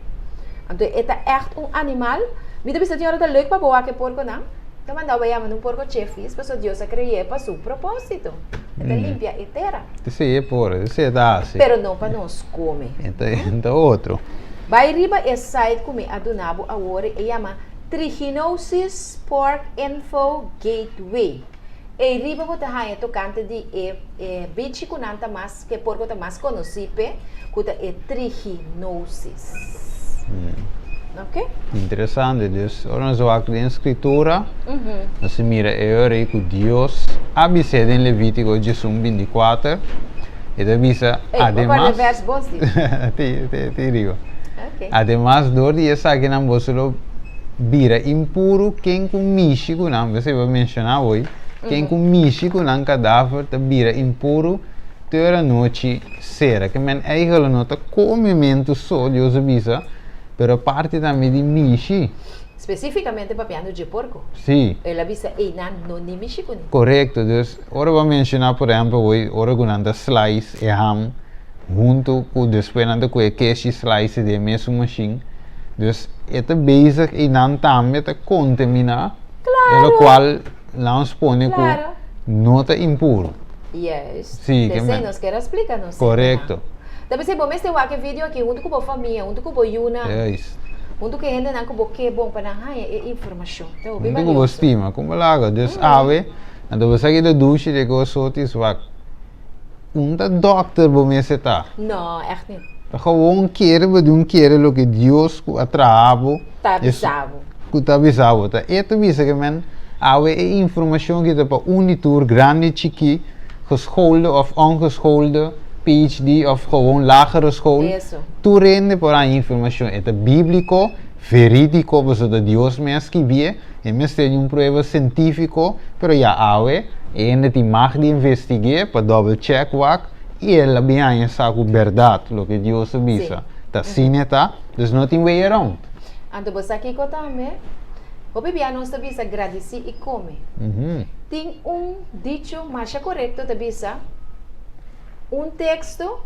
Anto e ta ègt un animal, mi ta bisa tin ora ta leuk pa bo wak e porkonan. Ta manda bo yama un porko chefis pasobra Dios a kre'é pa su propósito. E ta limpia e tera. Esei e por, esei e ta hasi. Pero no pa nos kome. E ta, e ta otro. Bai riba e site ku mi a duna bo awor, e yama Trichinosis Pork Info Gateway. Ei riba bo ta haña tokante di e e bichi ku nan ta mas, ku e porko ta mas konosí p'e, ku ta e trichinosis. Ok? Interesante. Dus ora nos wak den Skritura, nos ta mira e ora ei ku Dios a bis'é den Levítiko diesun 24, e ta bisa, Ey, bo ademas, kòrda vèrs bon si. Ti, ti, ti riba. Ok. Ademas, dor di esakinan boso lo bira impuru, ken ku mishi ku nan, bo a menshoná awor, ken ku mishi ku nan kadaver ta bira impuru te ora nochi sera. Ke men eigel no ta komementu so, Dios a bisa, pero parti tambe di mishi. Spesífikamente papiando dje porko. Sí. El a bisa einan no ni mishi kuné. Korekto. Dus, ora bo a menshoná, por ehèmpel, awor, ora ku nan ta slice e ham huntu ku despues nan ta kohe e keshi slice den e mesun mashin. Dus, e ta bezig einan tambe ta kontaminá. Klaro! E lokual nos pone ku Klaro. no ta impuru. Juist. Sí, ke P'esei men. nos kier a splika nos Korekto. Ta p'esei bo mester wak e video aki huntu ku bo famia, huntu ku bo yunan. Juist. Huntu ku e hendenan ku bo ke bon pa nan haña e informashon. Ta hopi Huntu ku bo balioso. stima. Kon bo laga? Dus awe, anto bo sa ki ta dushi di e kos soti swak. Un ta dòkter bo mester ta. No, ègt nit. Ta gewoon kere bo di un kere loke Dios ku a traha bo. Ta bisa bo. Ku ta bisa bo. Ta e ta bisa ke men awe e informashon ki ta pa un di tur, grandi, chikí, geschoolde òf ongeschoolde, PhD òf gewoon lagere school. Eso. Tur hende por haña informashon. E ta bíbliko, verídiko, pasobra ta Dios mes skibié. E mester di un prueba sientífiko, pero ya awe. E hende tin mag di investig'é pa double check wak i el a bin haña sa ku bèrdat loke Dios a bisa ta asina e ta, dus no tin way around. Anto bo sa kiko tambe? Hopi bia nos ta bisa gradisí i kome. Tin un dicho masha korekto ta bisa, Un teksto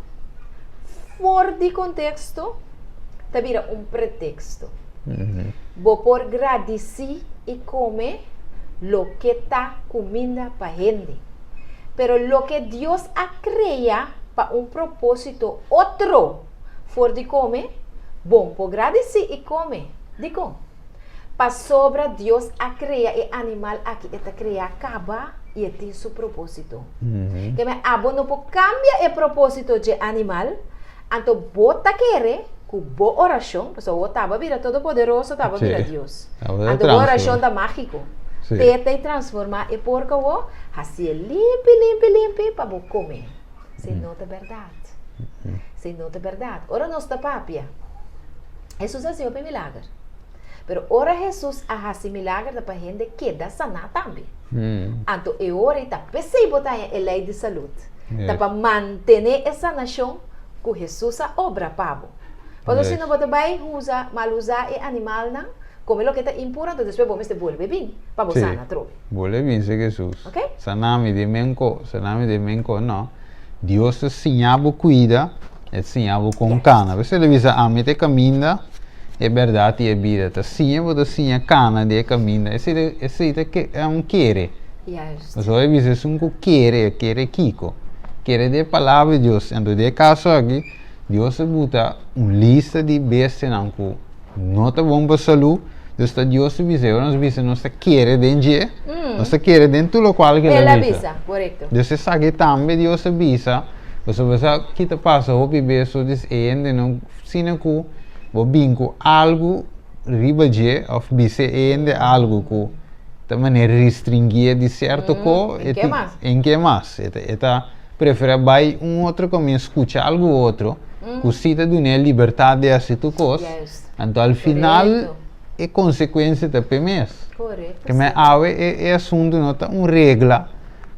for di konteksto ta bira un preteksto. Bo por gradisí i kome loke ta kuminda pa hende. Pero loke Dios a krea pa un propósito otro for di kome, bon por gradisí i kome. Dikon? Pasobra Dios a krea e animal aki, e ta krea kaba i e tin su propósito. Keme abo no por kambia e propósito dje animal, anto bo ta kere ku bo orashon, pasobra bo taba bira Todopoderoso, taba bira Dios. Anto bo orashon ta mágiko. Te ta transformá e porko awo, hasié limpi, limpi, limpi pa bo kome. Si no ta bèrdat. Si no ta bèrdat. Ora nos ta papia, Hesus a hasi hopi milager. Pero ora Hesus a hasi milager ta pa hende keda saná tambe. Anto e ora ei ta p'esei bo ta haña e lei di salud. Ta pa mantené e sanashon ku Hesus a obra pa bo. Pasobra si no bo ta bai usa, malusá e animalnan, kome loke ta impuru, anto despues bo mester bolbe bin pa bo sana atrobe. Bolbe bin si Hesus. Ok. Sana mi den menko, sana mi den menko. No. Dios ta siña bo kuida, e ta siña bo kon kana. P'esei el a bisa, Ami ta e kaminda, e bèrdat i e bida. Ta siña bo ta siña kana den e kaminda. Esei ta, esei ta ke, un kere. Juist. Pasobra e bisa esun ku kere, kere kiko? Kere den e palabra di Dios. Anto den e kaso aki, Dios a buta un lista di bestianan ku no ta bon pa salú, dus ta Dios ta bisa. Ora nos bisa nos ta kere den dje, nos ta kere den tur lokual ku el a bisa. Dus esaki tambe Dios a bisa, pasobra bo sa ki ta pasa hopi bes so dis e hendenan asina ku bo bin ku algu riba dje òf bisa e hende algu ku ta manera restringié di sierto ko, e ke mas. E ta preferá bai un otro kaminda, skucha algu otro ku si ta dun'é libertat di hasi tur kos, anto al final e konsekuensia ta p'e mes. Ke men awe e asuntu no ta un regla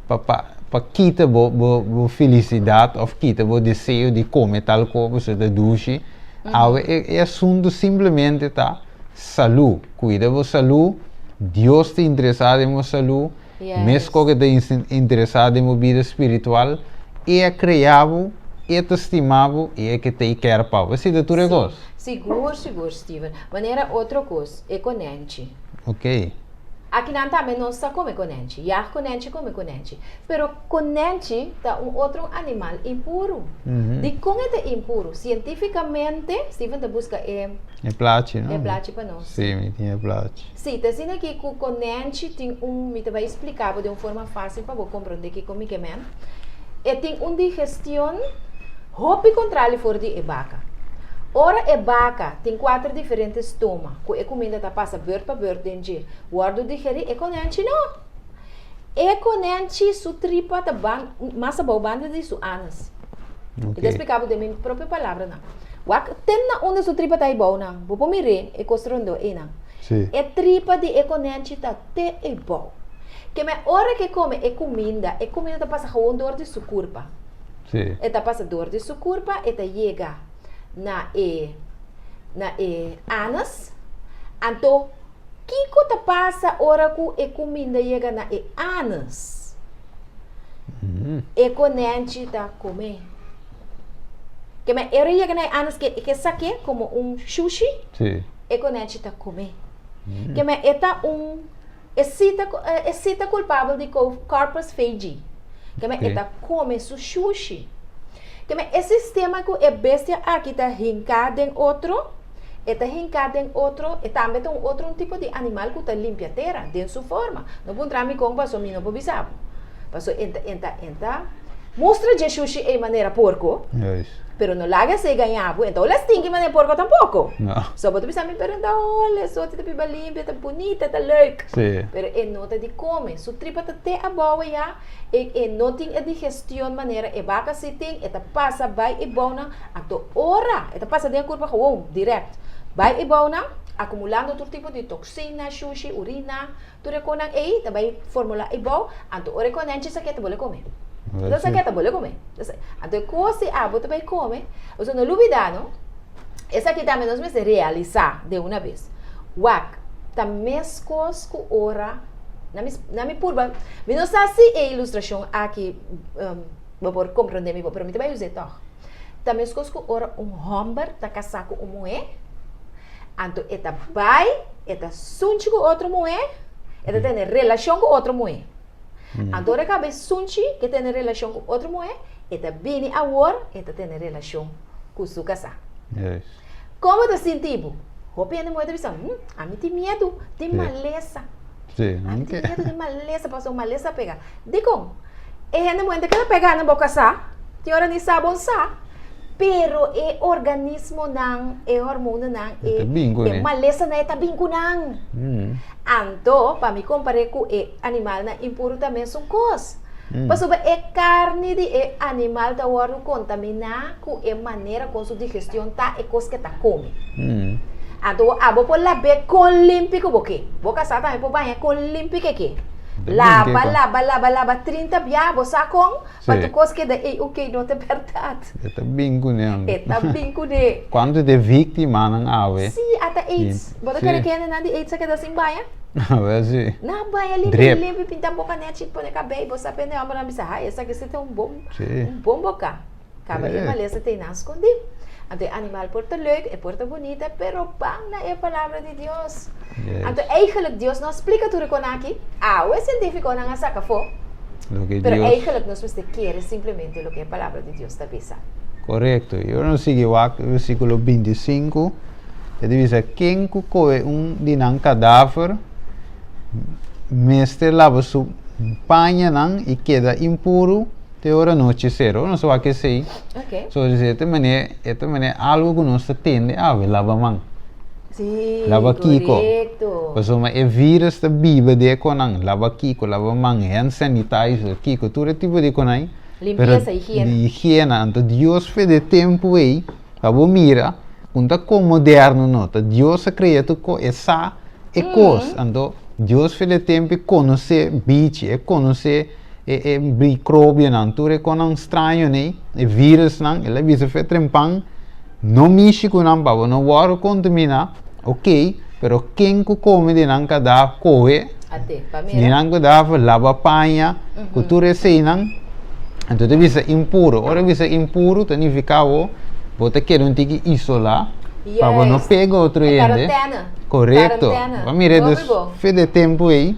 pa pa pa kita bo bo bo felisidat òf kita bo deseo di kome tal kos pasobra ta dushi, awe e e asuntu simplemente ta salú, kuida bo salú, Dios ta interesá den bo salú, Mesco ke ta interesá den bo bida spiritual, E a krea bo, E ta stima bo i E ke ta kèr pa bo. Esei ta tur e kos. Sigur, sigur, Steven. Manera otro kos, e konènchi. Ok. Akinan tambe nos ta kome konènchi. Yag konènchi, kome konènchi. Pero konènchi ta un otro animal impuru. Dikon e ta impuru? Sientífikamente, Steven ta buska e. E plachi, no? E plachi pa nos. Sí, mi tin e plachi. Sí, ta asina aki ku konènchi tin un, mi ta bai splika bo den un forma fásil pa bo komprondé kiko mi ke men. E tin un digestion hopi kontrali for di e baka. Ora e baka tin kuater diferente stoma ku e kuminda ta pasa bùrt pa bùrt den dje wòrdu digerí, e konènchi no. E konènchi su tripa ta ban mas abou banda di su anus. Mi ta splika bo den mi propio palabranan. Wak ten na unda su tripa ta ebounan. Bo por mir'é e kos rondó einan. E tripa di e konènchi ta te ebou. Keme ora ku e kome e kuminda, e kuminda ta pasa gewoon dor di su kurpa. E ta pasa dor di su kurpa, e ta yega na e na e anus. Anto kiko ta pasa ora ku e kuminda yega na e anus? E konènchi ta kome. Keme ora e yega na e anus ke e sak'é komo un shushi. E konènchi ta kome. Keme e ta un e si ta e si ta kulpabel di corpus phagy. Keme e ta kome su shushi. Keme e sistema ku e bestia aki ta hinká den otro, e ta hinká den otro, e tambe ta un otro un tipo di animal ku ta limpia tera den su forma. No puntra mi kon paso mi no por bisa bo. Paso e ta e ta e ta mustra dje shushi ei manera porko. Pero no laga esei gaña bo, e ta hola stinki manera porko tampoko. So bo ta bisa mi, pero e ta hola, esoti ta biba limpia, ta bunita, ta leuk. Pero e no ta di kome. Su tripa ta te abou ya, e e no tin e digestion manera e baka si tin, e ta pasa bai e bounan, anto ora e ta pasa den e kurpa gewoon, direct, bai e bounan. Akumulando tur tipo di toksina, shushi, urina, tur e konan ei ta bai formulá ei bou, anto ora e konènchi sa ke ta bole kome. Wel Sa si. ke ta bole kome. Anto e kos di abo ta bai kome, pasobra no lubidá no, esaki tambe nos mester realisá den una bes. Wak, ta meskos ku ora, na mi na mi purba, mi no sa si e ilustrashon aki bo por komprondé mi bon, pero mi ta bai us'é tòg. Ta meskos ku ora un hòmber ta kasá ku un muhé, anto e ta bai, e ta sunchi ku otro muhé, e ta tene relashon ku otro muhé. Anto ora e kaba e sunchi, ke tene relashon ku otro muhé, e ta bini awor, e ta tene relashon ku su kasá. Kon bo ta sinti bo? Hopi hende muhé ta bisa, Hm, ami tin miedu, tin malesa. Ami tin miedu, tin malesa, pasobra malesa a pega. Dikon? E hende muhé ta keda pega na bo kasá, tin ora ni sa bon sa, pero e organismonan, e hormonanan, e malesanan e ta bin ku nan. Anto, pa mi kompar'é ku e animalnan impuru ta mesun kos. Pasobra e karni di e animal ta wòrdu kontaminá ku e manera kon su digestion ta, e kos ku e ta kome. Anto abo por lab'é kon limpi ku bo ke. Bo kasá tambe por baña kon limpi ku e ke. Laba, laba, laba, laba trinta bia, bo sa kon? Pa tur kos keda ei oké, no ta bèrdat. E ta bin kuné anto. E ta bin kuné. Kuantu di e víktimanan awe. Sí, ata aids. Bo ta kere ku hendenan di aids a keda sin baña? Awel sí. Nan a baña limpi Drip. limpi, pinta boka nèchi, pone kabei, bo sa pende hòmbernan bisa, hai, esaki sí ta un bon, Sí. un bon boka. Kaba e Sí. malesa ta einan skondí. Anto e animal por ta leuk, e por ta bunita, pero ban na e palabra di Dios. Yes. Anto eigenlijk Dios no a splika tur e kon aki. Awe sientífikonan a saka afó. Loke Pero Dios. eigenlijk nos mester kere simplemente loke e palabra di Dios ta bisa. Korekto. I ora nos sigui wak versíkulo 25, e ta bisa, Ken ku kohe un di nan kadaver mester laba su pañanan i keda impuru te ora nochi sera. Ora nos wak esei, Ok. so di sierto manera e ta manera algu ku nos ta tende awe, laba man. Sí, Laba kiko. korekto. Pasobra e virus ta biba den e konan. Laba kiko, laba man, hand sanitizer, kiko, tur e tipo di konan. Limpiesa, higiena. Di higiena. Anto Dios fe de tempu ei, pa bo mira, ku no ta kon moderno no, ta Dios a krea tur kos, e sa e kos. Anto Dios fe de tempu e konosé bichi, e konosé e e mikrobionan, tur e konan strañonan ei, e virusnan, el a bisa fe trempan, no mishi ku nan pa bo no wòrdu kontaminá, ok, pero ken ku kome di nan kada kohe di nan kadaver, laba paña, ku tur eseinan, anto ta bisa impuru. Ora bisa impuru ta nifiká bo, bo ta keda un tiki isolá pa bo no pega otro hende. Korekto. Bo a mira dus fe di e tempu ei,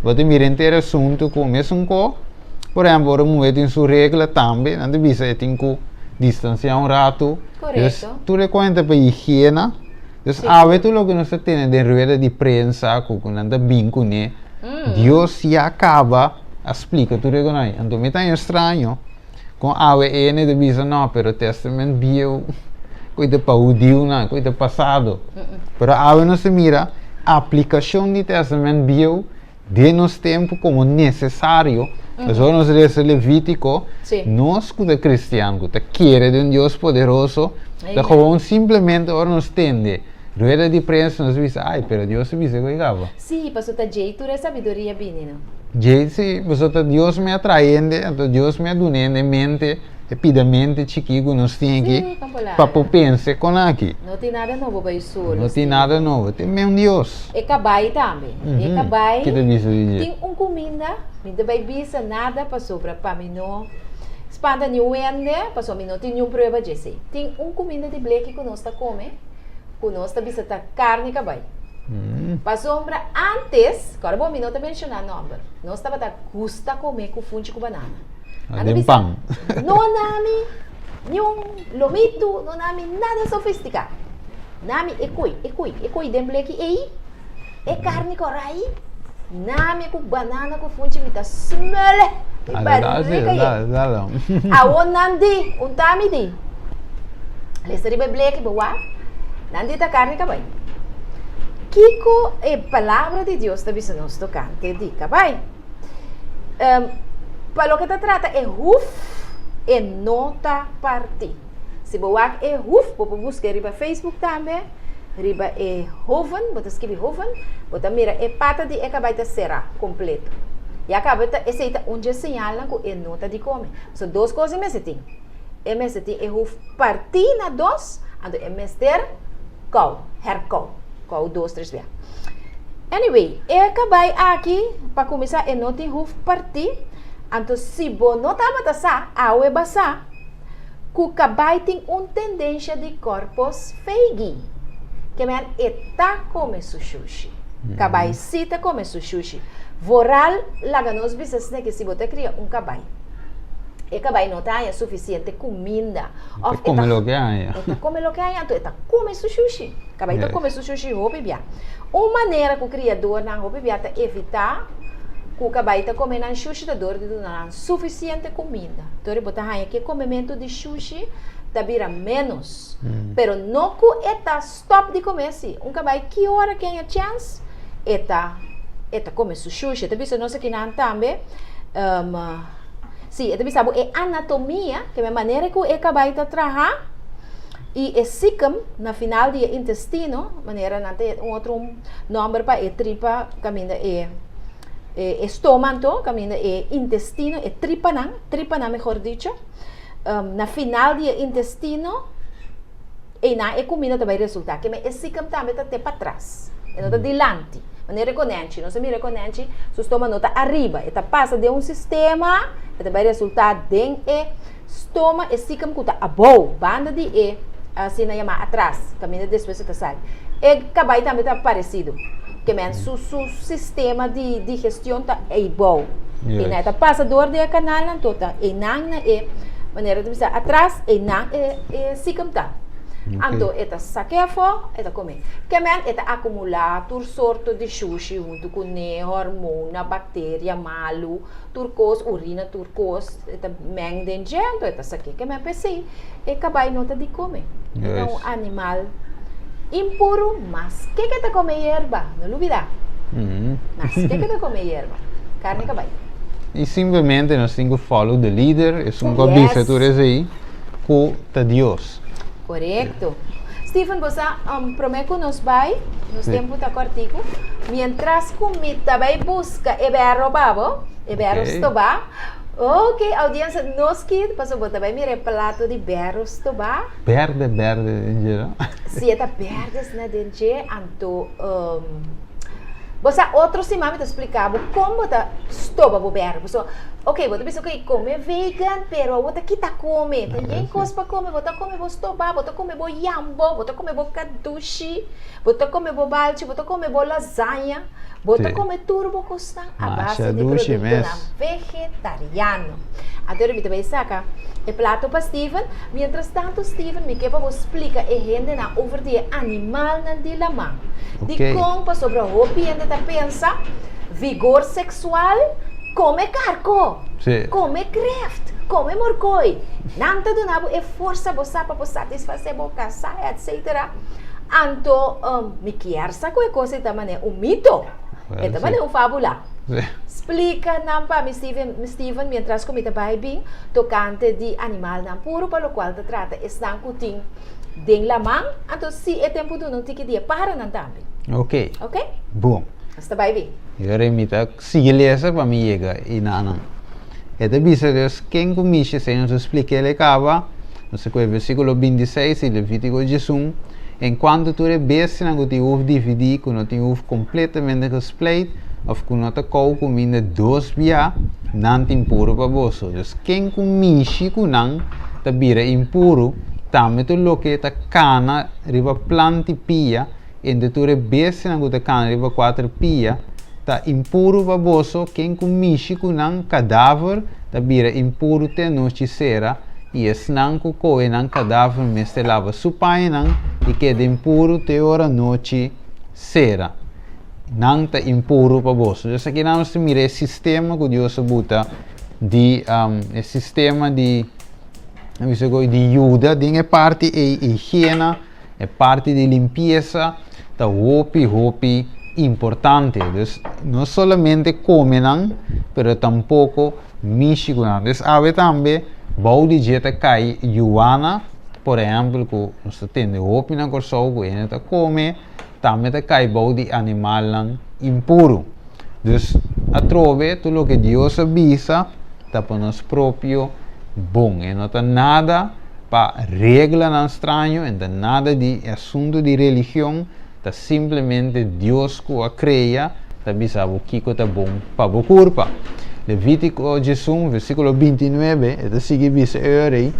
bo ta mira henter asuntu ku mesun ko. Por ehempel, ora un muher tin su regla tambe, nan ta bisa e tin ku distansiá un ratu. Dus tur e kuenta pa higiena. Dus awe tur loke nos ta tene den rueda di prensa ku ku nan ta bin kuné, Dios ya kaba a splika tur e konai. Anto mi ta haña straño kon awe ene ta bisa no, pero Testament Bieu ku ta pa hudiunan, ku ta pasado. Pero awe nos ta mira aplikashon di Testament Bieu Den nos tempu komo nesesario, pasobra nos lesa Levítiko, nos ku ta kristian, ku ta kere den un Dios poderoso, ta gewoon simplemente ora nos tende rueda di prensa nos bisa, ai, pero Dios a bisa ku e kaba. Sí, pasobra ta djei tur e sabiduria bini, no? Djei sí, pasobra ta Dios mi a trae hende, anto Dios mi a duna hende mente. E pida mente chikí ku nos tin aki pa por pensa kon aki. No tin nada nobo bai solo. No tin nada nobo. Tin men Dios. E kabai tambe. E kabai. Ki ta bisa di dje? Tin un kuminda, mi ta bai bisa nada pasobra pa mi no spanta niun hende, pasobra mi no tin niun prueba dje esei. Tin un kuminda di bleki ku nos ta kome, ku nos ta bisa ta karni kabai. Pasobra antes, kòrda bo mi no ta menshoná nòmber, nos tabata gusta kome ku funchi ku banana. Ah, den pan. No nami ni un lomitu, no nami nada sofisticá. Nami e koi, e koi, e koi den bleki ei, e karni kòrá ei, nami ku banana ku funchi mi ta smele. Mi Ah, barriga yen. Awor nan di, un tami di, lesa riba e bleki bo wak, nan di ta karni kabai. Kiko e palabra di Dios ta bisa nos tokante di kabai? Pa loke ta trata e huf, e no ta parti. Si bo wak e huf, bo por buska e riba Facebook tambe. Riba e hoeven, bo ta skibi hoeven, bo ta mira e pata di e kabai ta será kompleto. Ya kaba ta esei ta un dje señalnan ku e no ta di kome. So dos kos e mester tin. E mester tin e hoef partí na dos, anto e mester kou, herkou, kou dos tres bia. Anyway, e kabai aki pa kuminsá e no tin hoef partí, anto si bo no tabata sa, awe ba sa. Ku kabai tin un tendensha di korpos feigi. Ke men e ta kome su shushi. Kabai si ta kome su shushi. Vooral laga nos bisa esne ke si bo ta kria un kabai, e kabai no ta haña sufisiente kuminda òf E ta kome loke haña. E ta kome loke haña, anto e ta kome su shushi. Kabai ta kome su shushi hopi bia. Un manera ku kriadornan hopi bia ta evitá ku kabai ta kome nan shushi ta dor di duna nan sufisiente kuminda. Tori bo ta haña ku e komementu di shushi ta bira ménos. Pero no ku e ta stòp di kome si. Un kabai ki ora ku e haña chèns e ta e ta kome su shushi. E ta bisa nos akinan tambe, si e ta bisa bo e anatomia, ke manera ku e kabai ta traha i e sikem na final di e intestino, manera nan ta un otro nòmber pa e tripa kaminda e. E stoma anto kaminda e intestino, e tripanan, tripanan mehor dicho, na final di e intestino einan e kuminda ta bai resultá. Keme e sikam tambe ta te patras, e no ta dilanti. Manera e konènchi, nos a mira e konènchi, su stoma no ta ariba, e ta pasa den un sistema, e ta bai resultá den e stoma, e sikam ku ta abou, banda di e asina yamá atras, kaminda despues e ta sali. E kabai tambe ta paresido, ke men su su sistema di digestion ta eibou. Einan e ta pasa dor di e kanalnan, anto ta einan na e manera ta bisa atras, einan e e sikam ta. Anto e ta sak'é afó, e ta kome. Ke men e ta akumulá tur sorto di shushi huntu kuné, hormona, bakteria malu, tur kos, urina tur kos. E ta meng den dje, anto e ta sak'é. Ke men p'esei e kabai no ta di kome. E ta un animal impuru, maske ke ta kome yerba. No lubidá. Maske ke ta kome yerba. Karni kabai. I simplemente nos tin ku follow the leader, esun ku a bisa tur esei, ku ta Dios. Korekto. Steven, bo sa, promé ku nos bai, nos tempu ta kòrtiku, mientras ku mi ta bai buska e bèrro pa bo, e bèrro stobá. Ok, audiensia, nos kit pasobra bo ta bai mira e plato di bèrro stobá. Bèrde, bèrde den dje, no? Si, e ta bèrde asina den dje, anto bo sa otro siman mi ta splika bo kon bo ta stoba bo bèrde. Pasobra, ok, bo ta bisa ok, kome vegan, pero bo ta kita kome, ta yen kos pa kome, bo ta kome bo stobá, bo ta kome bo yambo, bo ta kome bo kadushi, bo ta kome bo balchi, bo ta kome bo lasaña. Bo ta kome tur bo kosnan a base di produktonan vegetariano. Anto mi ta bai saka e plato pa Steven. Mientras tanto Steven mi ke pa bo splika e hendenan over di e animalnan di laman. Dikon? Pasobra hopi hende ta pensa vigor seksual, kome karko, kome kreft, kome morkoi. Nan ta duna bo e forsa bo sa pa bo satisfase bo kasá etcetera. Anto mi kier sa ku e kos ei ta manera un mito, e ta manera un fábula. Splika nan pa mi, Steven, mientras ku mi ta bai bin tokante di animalnan puru pa lokual ta trata esnan ku tin den laman, anto si e tempu duna un tiki di e páharanan tambe. Ok. Ok? Bon. Nos ta bai bin. I ora mi ta sigui lesa pa mi yega einanan. E ta bisa dus ken ku mishi esei nos a splika el e kaba. Nos ta kohe versíkulo 26 di Levítiko 11, Enkuanto tur e bestianan ku tin huf dividí, ku no tin huf kompletamente gespleit, òf ku no ta kou kuminda dos bia, nan ta impuru pa boso. Dus ken ku mishi ku nan ta bira impuru, tambe tur loke ta kana riba plant'i pia, Entre tur e bestianan ku ta kana riba kuater pia ta impuru pa boso, ken ku mishi ku nan kadaver ta bira impuru te anochi sera, i esnan ku kohe nan kadaver mester laba su pañanan i keda impuru te ora nochi sera. Nan ta impuru pa boso. Dus akinan nos ta mira e sistema ku Dios a buta di e sistema di di yuda den e parti ei higiena. E parti di limpiesa ta hopi hopi importante. Dus no solamente come nan, pero tampoco mishi cu nan. Dus awe tambe bou di dje ta cay yuana. Por ehèmpel, ku nos ta tende hopi na Kòrsou ku hende ta kome, tambe ta kai bou di animalnan impuru. Dus, atrobe, tur loke Dios a bisa ta pa nos propio bon. E no ta nada pa reglanan straño, e no ta nada di asuntu di religion, ta simplemente Dios ku a krea ta bisa bo kiko ta bon pa bo kurpa. Levítiko 11, versíkulo 29, e ta sigui bisa e ora ei,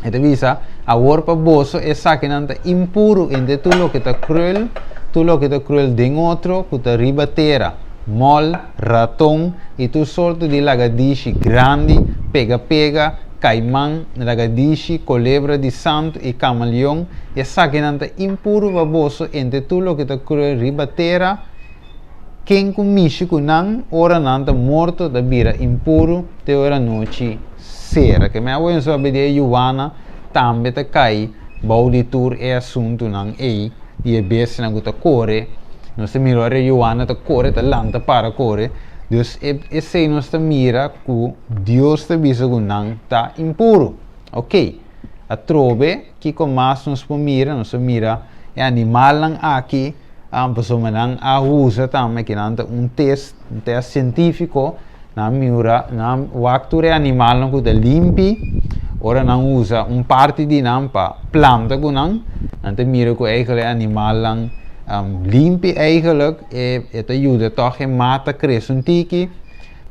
e ta bisa, Awor pa boso esakinan ta impuru entre tur loke ta kruel, tur loke ta kruel den otro ku ta riba tera, mòl, raton i tur sorto di lagadishi grandi, pega-pega, kaiman, lagadishi, kolebra di santu i kamaleon, esakinan ta impuru pa boso entre tur loke ta kruel riba tera. Ken ku mishi ku nan ora nan ta morto ta bira impuru te ora nochi sera. Ke men a wens papia di e yuana tambe ta kai bou di tur e asuntunan ei di e bestianan ku ta kore. Nos ta mira ora e yuana ta kore ta lanta para kore. Dus esei nos ta mira ku Dios ta bisa ku nan ta impuru. Oke, atrobe kiko mas nos por mira? Nos por mira e animalnan aki. Pasobra nan a usa tambe ki nan ta un test, un test sientífiko, nan mira, nan wak tur e animalnan ku ta limpi, ora nan usa un parti di nan pa planta ku nan, nan ta mira ku eigentlik e animalnan limpi eigentlik e e ta yuda tòg e mata krese un tiki,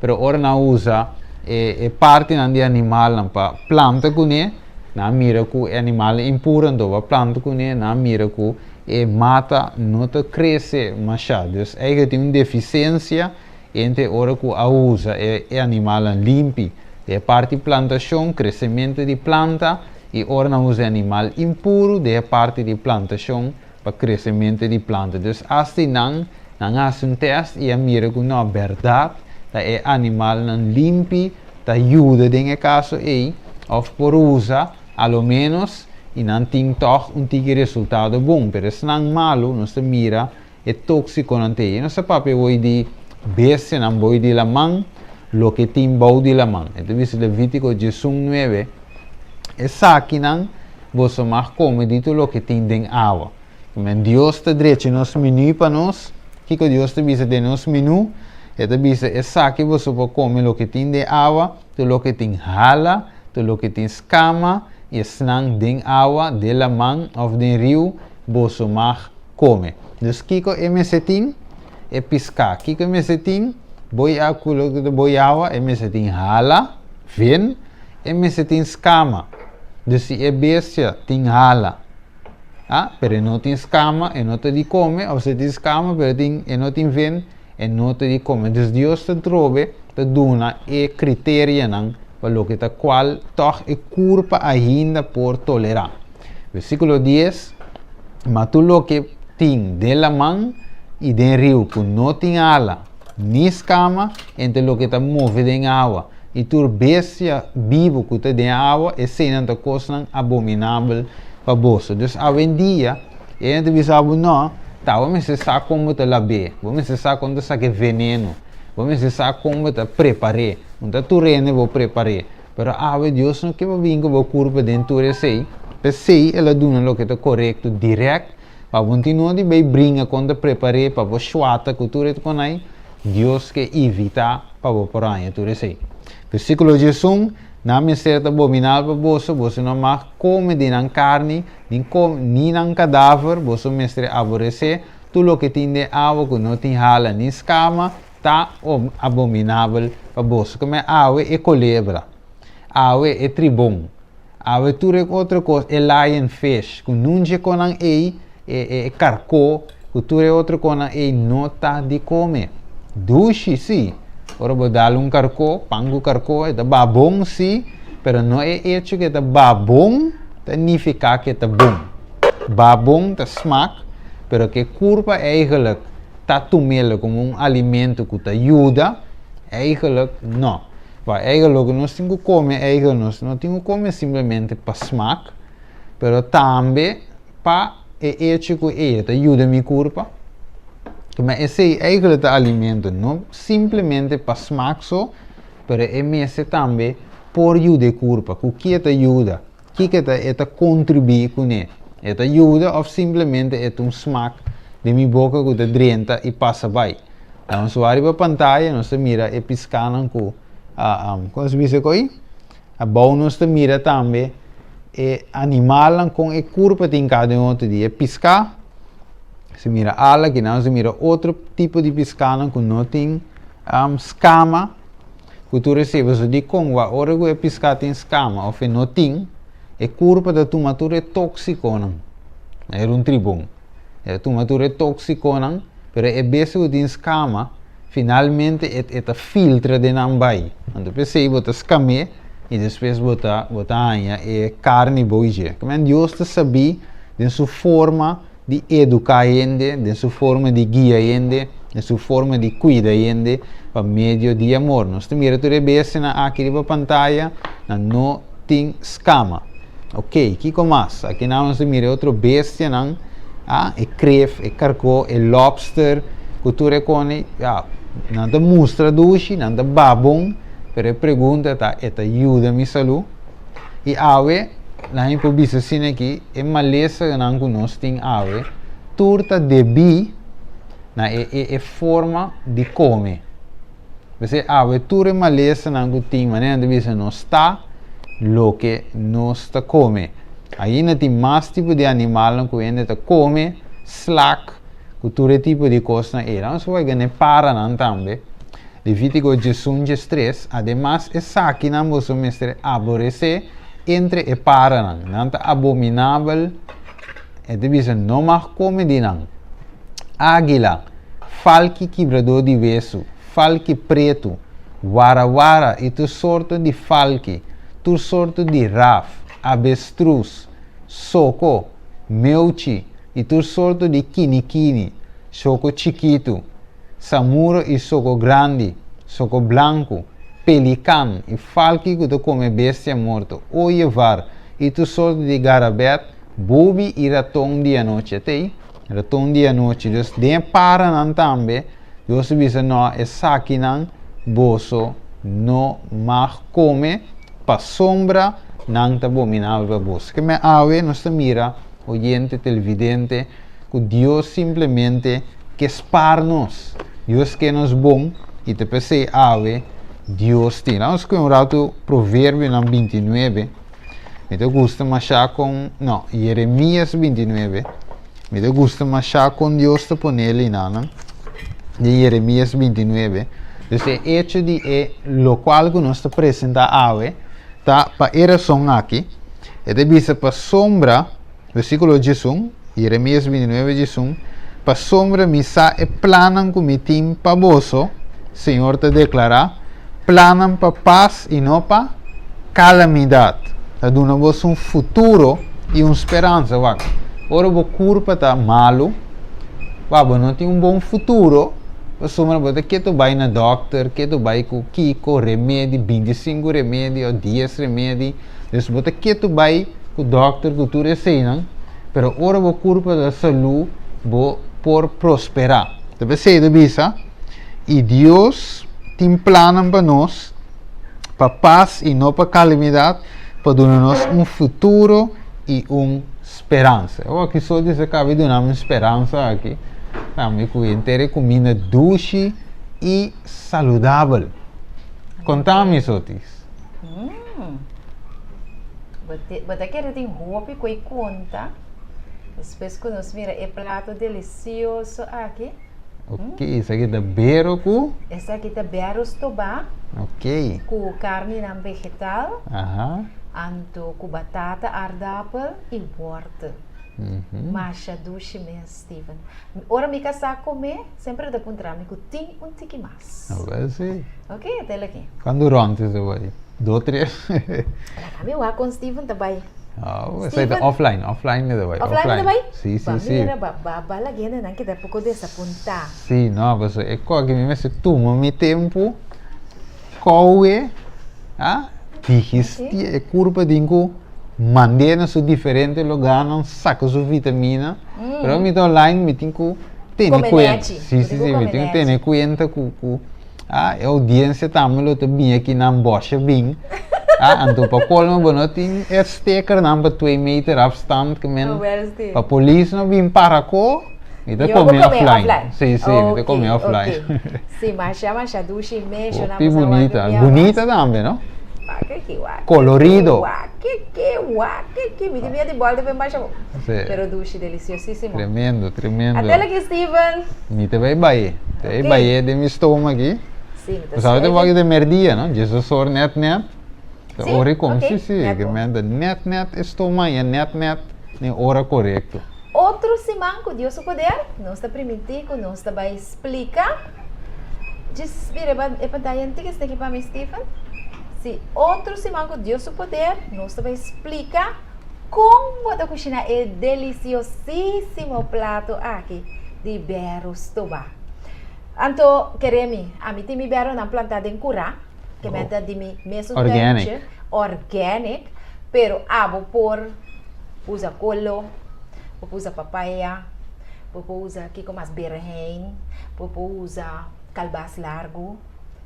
pero ora nan usa e e partinan di animalnan pa planta kuné, nan mira ku e animalnan impuro anto pa planta kuné, nan mira ku E mata no ta krese mashá. Dus eigen tin un defisiensia entre ora ku a usa e e animalnan limpi den e parti plantashon, kresementu di planta, i ora nan usa e animal impuru den e parti di plantashon pa kresementu di planta. Dus asta i nan nan a hasi un tèst i a mira ku no, bèrdat ta e animalnan limpi ta yuda den e kaso ei òf por usa A lo ménos, i nan tin tòg un tiki resultado bon, pero esnan malu nos ta mira e tóksikonan te. I nos ta papia awor di bestianan bou di laman, loke tin bou di laman. E ta bisa Levítiko 19, Esakinan boso mag kome di tur loke tin den awa. Men Dios ta drecha nos menú pa nos. Kiko Dios ta bisa den nos menú? E ta bisa, Esaki boso por kome loke tin den awa, tur loke tin hala, Tur loke tin skama i esnan den awa, den laman òf den riu, boso mag kome. Dus kiko e mester tin? E piská. Kiko e mester tin? Boi a ku loke ta boi awa, e mester tin hala, ven, e mester tin skama. Dus si e bestia tin hala, a, pero e no tin skama, e no ta di kome, òf si e tin skama pero e tin e no tin ven, E no ta di kome. Dus Dios ta trobe ta duna e kriterianan pa loke ta kual tòg e kurpa ainda por tolerá. Versíkulo 10, Ma tur loke tin den laman i den riu ku no tin ala ni skama, entre loke ta move den awa i tur bestia bibu ku ta den awa, eseinan ta kosnan abominabel pa boso. Dus awendia, E hende ta bisa bo, No, ta bo mester sa kon bo ta lab'é, bo mester sa kon ta saka e veneno, bo mester sa kon bo ta prepar'é. No ta tur hende bo prepar'é. Pero awe Dios no ke bo bin ku bo kurpa den tur esei. P'esei el a duna loke ta korekto dirèkt pa bo no tin nodi bai bringa kon ta prepar'é, pa bo shuata ku tur e konai. Dios ke evitá pa bo por haña tur esei. Versíkulo 11, Nan mester ta abominal pa boso, boso no mag kome di nan karni, Ni kom, ni nan kadaver, boso mester aboresé, tur loke tin den awa ku no tin hala ni skama, ta abominabel pa boso. Kome awe e kolebra, awe e tribon, awe tur e otro kos, e lion fish, ku nunchi e konan ei, e e karkó, ku tur e otro konan ei no ta di kome. Dushi si, ora bo dal un karkó, pan ku karkó, e ta babon si, Pero no e echo ku e ta babon ta nifiká ku e ta bon. Babon ta smak, pero ku e kurpa eigenlijk ta tum'el komo un alimento ku ta yuda, eigenlijk no. Wak, eigenlijk loke nos tin ku kome eigenlijk nos no tin ku kome simplemente pa smak, pero tambe pa e echo ku e ta yuda mi kurpa. Kuma esei eigenlijk ta alimento, no simplemente pa smak so, Pero e mester tambe por yuda e kurpa. Ku ke ta yuda? Kiko e ta e ta kontribuí kuné? E ta yuda òf simplemente e ta un smak den mi boka ku ta drenta i pasa bai? Na nos wak riba pantaya nos ta mira e piskánan ku a kon nos bisa ku ei? Abou nos ta mira tambe e animalnan kon e kurpa tin kada un otro di e piská. Si mira ala kinan nos ta mira otro tipo di piskánan ku no tin skama. Ku tur esei pasobra dikon wak ora ku e piská tin skama òf e no tin, e kurpa ta tuma tur e tóksikonan. Era un tribon. E ta tuma tur e tóksikonan, pero e bestia ku tin skama, finalmente e e ta filtra den nan bai. Anto p'esei bo ta skam'é i despues bo ta bo ta haña e karni bo dje. Kimen Dios ta sabí den su forma di eduká hende, den su forma di guia hende, den su forma di kuida hende pa medio di amor. Nos ta mira tur e bestianan aki riba pantaya, nan no tin skama. Ok, kiko mas? Aki nan nos ta mira e otro bestianan, ah, e kref, e karkó, e lobster, ku tur e kone, ya, nan ta mustra dushi, nan ta babon, pero e pregunta ta, e ta yuda mi salú? I awe, nan por bisa asina aki, e malesanan ku nos tin awe, tur ta debí na e e e forma di kome. P'esei awe tur e malesanan ku tin, manera nan ta bisa nos ta loke nos ta kome. Ainda tin mas tipo di animalnan ku hende ta kome, slak, ku tur e tipo di kosnan ei. Nan so wak e paranan tambe. Levítiko 11 13, Ademas esakinan boso mester aboresé entre e paranan, nan ta abominabel, e ta bisa, no mag kome di nan. Águila, falki kibradó di wesu, falki pretu, warawara i tur sorto di falki, tur sorto di raf, abestrus, soko, meuchi i tur sorto di kinikini, soko chikitu, samuro i soko grandi, soko blanku, pelikan i falki ku ta kome bestia morto, oyevar i tur sorto di garabèt, bubi i raton di anochi. Ata ei, raton di anochi. Dus den e paranan tambe, Dios a bisa, No, esakinan boso no mag kome, pasobra nan ta abominabel pa boso. Ke men awe nos ta mira, oyente, televidente, ku Dios simplemente ke spar nos. Dios ke nos bon i ta p'esei awe Dios tin. Laga nos skohe un ratu Proverbionan 29. Mi ta gusta mashá kon, no, Jeremias 29. Mi ta gusta mashá kon Dios ta pone linanan den Jeremias 29. Dus e hecho di e lokual ku nos ta presentá awe ta pa e rason aki. E ta bisa pasobra. Versíkulo 11, Jeremías 29, 11, Pasobra mi sa e plannan ku mi tin pa boso, Señor ta deklará, plannan pa pas i no pa kalamidat, ta duna boso un futuro i un speransa. Wak, ora bo kurpa ta malu, wak, bo no tin un bon futuro, pasobra bo ta ketu bai na dòkter, ketu bai ku kiko, remedi, 25 remedi òf dies remedi, Dus bo ta ketu bai ku dòkter ku tur eseinan, pero ora bo kurpa ta salú bo por prosperá. Ta p'esei ta bisa, I Dios tin plannan pa nos, pa pas i no pa kalamidat, pa duna nos un futuro i un speransa. Awor aki so Dios a kaba di duna mi un speransa aki, tambe ku henter e kuminda dushi i saludabel. Konta mi, Sotis. Mm. Bo ta kere tin hopi ku e konta. Despues ku nos mira e plato delisioso aki. Ok, esaki ta bero ku? Esaki ta bero stobá. Ok. Ku karninan vegetal. Aha. Anto ku batata, aardapel i wòrtel. Masha dushi mes, Steven. Ora mi kasá kome, semper e ta puntra mi ku tin un tiki mas. Awel si. Ok, tel aki. Cuantu rond esei bai? Do, tres? Laga mi wak con Steven ta bai. Oh, esei ta offline, offline mi ta bai. Offline mi ta bai? Si, si, si. Ba mira, ba, ba, ba laga hendenan keda poko desapuntá. Si, no, pasobra e koki mi mester tuma mi tempu, kowe, ah, digesti e kurpa tin ku mand'é na su diferente lugarnan, saka su vitamina. Pero mi ta online, mi tin ku tene kuenta. Si, si, si, mi tin ku tene kuenta ku, ku, ah, e audiencia tambe lo ta bin aki nan bosha bin. Ah, anto pa colmo bo no tin e stickernan pa 2 meter afstand ke men pa polis no bin para ko, mi ta Yo bo come come offline. offline. Si, si, mi ta Ok, come offline. ok. Si, masha masha dushi mes, yo Hopi nan sa wak bunita, bia bunita mas. tambe no? Wak aki, wak aki, Colorido. wak aki, wak aki. Mi tin miedo di bòlta ben masha bo. Si. Pero dushi, deliciosísimo. Tremendo, tremendo. Atela aki Steven. Mi ta bai baye. Ta bai Ok. baye den mi stoma aki. Si, mi ta Bo sabe te schuif. wak den merdia, no? Jesus or net net. Ta Si, ora i kom. ok, Si, si, net ke bo. men ta net net e stoma ya net net den ora korekto. Otro siman ku Dios su poder, nos ta primintí ku nos ta bai splika. Djis bira e pantaya un tiki esaki pa mi, Stephen. Sí, otro siman ku Dios su poder, nos ta bai splika kon bo ta kushiná e delisiosísimo plato aki di bèru stobá. Anto, kere mi, ami tin mi bèrunan plantá den kurá, ke men ta di mi mesun tuintje, organic, pero abo por usa kolo, bo por usa papaya, bo por usa kiko mas berehein, bo por usa kalbas largu,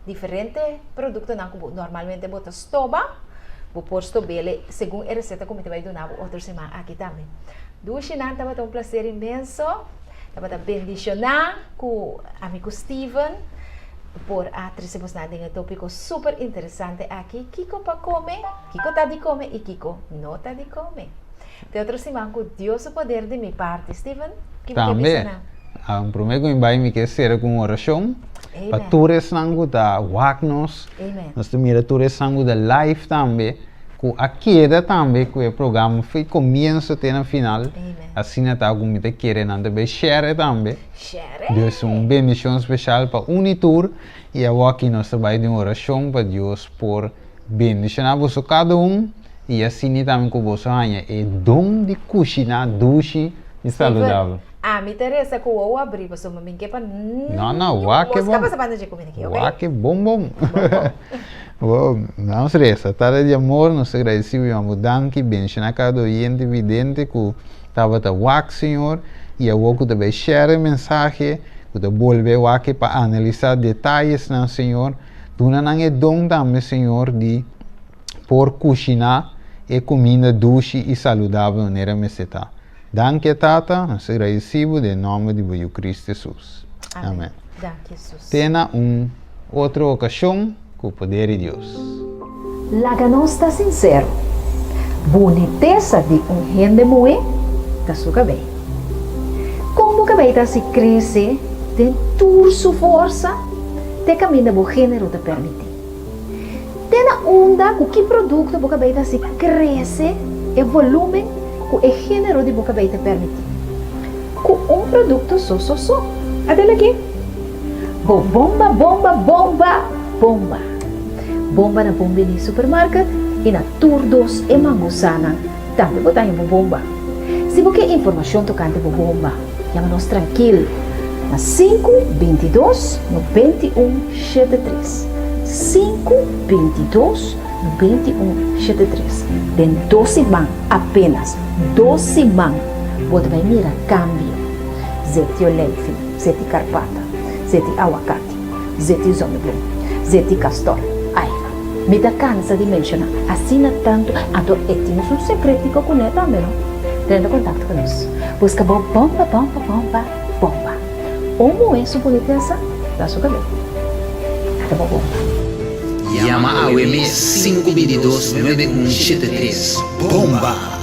diferente produktonan ku bo normalmente bo ta stoba, bo por stob'el segun e reseta ku mi ta bai duna bo otro siman aki tambe. Dushinan tabata un plaser inmenso, tabata bendishoná ku ami ku Steven por a trese bosnan den e topiko super interesante aki, kiko pa kome, kiko ta di kome i kiko no ta di kome. Te otro siman ku Dios su poder di mi parti. Steven, ki bo ke Tambe, bisa nan? ah, promé ku mi bai mi ke sera ku un orashon pa Amen. tur esnan ku ta wak nos. Amen. Nos ta mira tur esnan ku ta live tambe, ku a keda tambe ku e programa for komienso te na final. Amen. Asina ta ku mi ta kere nan ta bai share tambe. Share! Dios un bendishon speshal pa un i tur i awor aki nos ta bai den orashon pa Dios por bendishoná boso kada un i asina tambe ku boso haña e don di kushiná dushi i saludabel. Steven, ami ta resa ku wowo abrí pasobra mi ke pa No, no, wak e mosca bon. pasa banda dje kuminda aki, ok? Wak e bon bon. Bon bon. Bon, nos resa. Tata di amor, nos ta gradisí bo i bo danki, bendishoná kada oyente vidente ku tabata wak, Señor, i awor ku ta bai share e mensahe, ku ta bolbe wak pa analisá detayesnan, Señor. Duna nan e don tambe, Señor, di por kushiná e kuminda dushi i saludabel manera mester ta. Danki, Tata, nos ta gradisí bo den nòmber di bo Yu Kristu Hesus. Amèn. Amèn. Danki, Hesus. Te na un otro okashon ku poder di Dios. Laga nos ta sinsero, bunitesa di un hende muhé ta su kabei. Kon bo kabei ta hasi krese den tur su forsa te kaminda bo género ta permití? Te na unda ku ki produkto bo kabei ta hasi krese e volúmen ku e género di bo kabei ta permití? Ku un produkto so so so. Adel aki. Bo bomba bomba bomba bomba. Bomba na Bon Bini Supermarket i na tur dos e mangusanan tambe bo ta haña bo bomba. Si bo ke informashon tokante bo bomba, yama nos trankil na sinku 22 91 73, sinku 22 91 73. Den dos siman, apenas dos siman, bo ta bai mira kambio. Zeti oleifi, zeti karpata, zeti awakati, zeti zonnebloem, zeti kastor. Ai, mi ta kansa di menshoná asina tantu, anto e tin su sekretico kuné tambe no. Drenta kontakto ku nos. Buska bo bomba, bomba, bomba, bomba. Un muhé su bunitesa ta su kabei. Ata bo bomba. Yama awe mes 5 22 91 73. Bomba!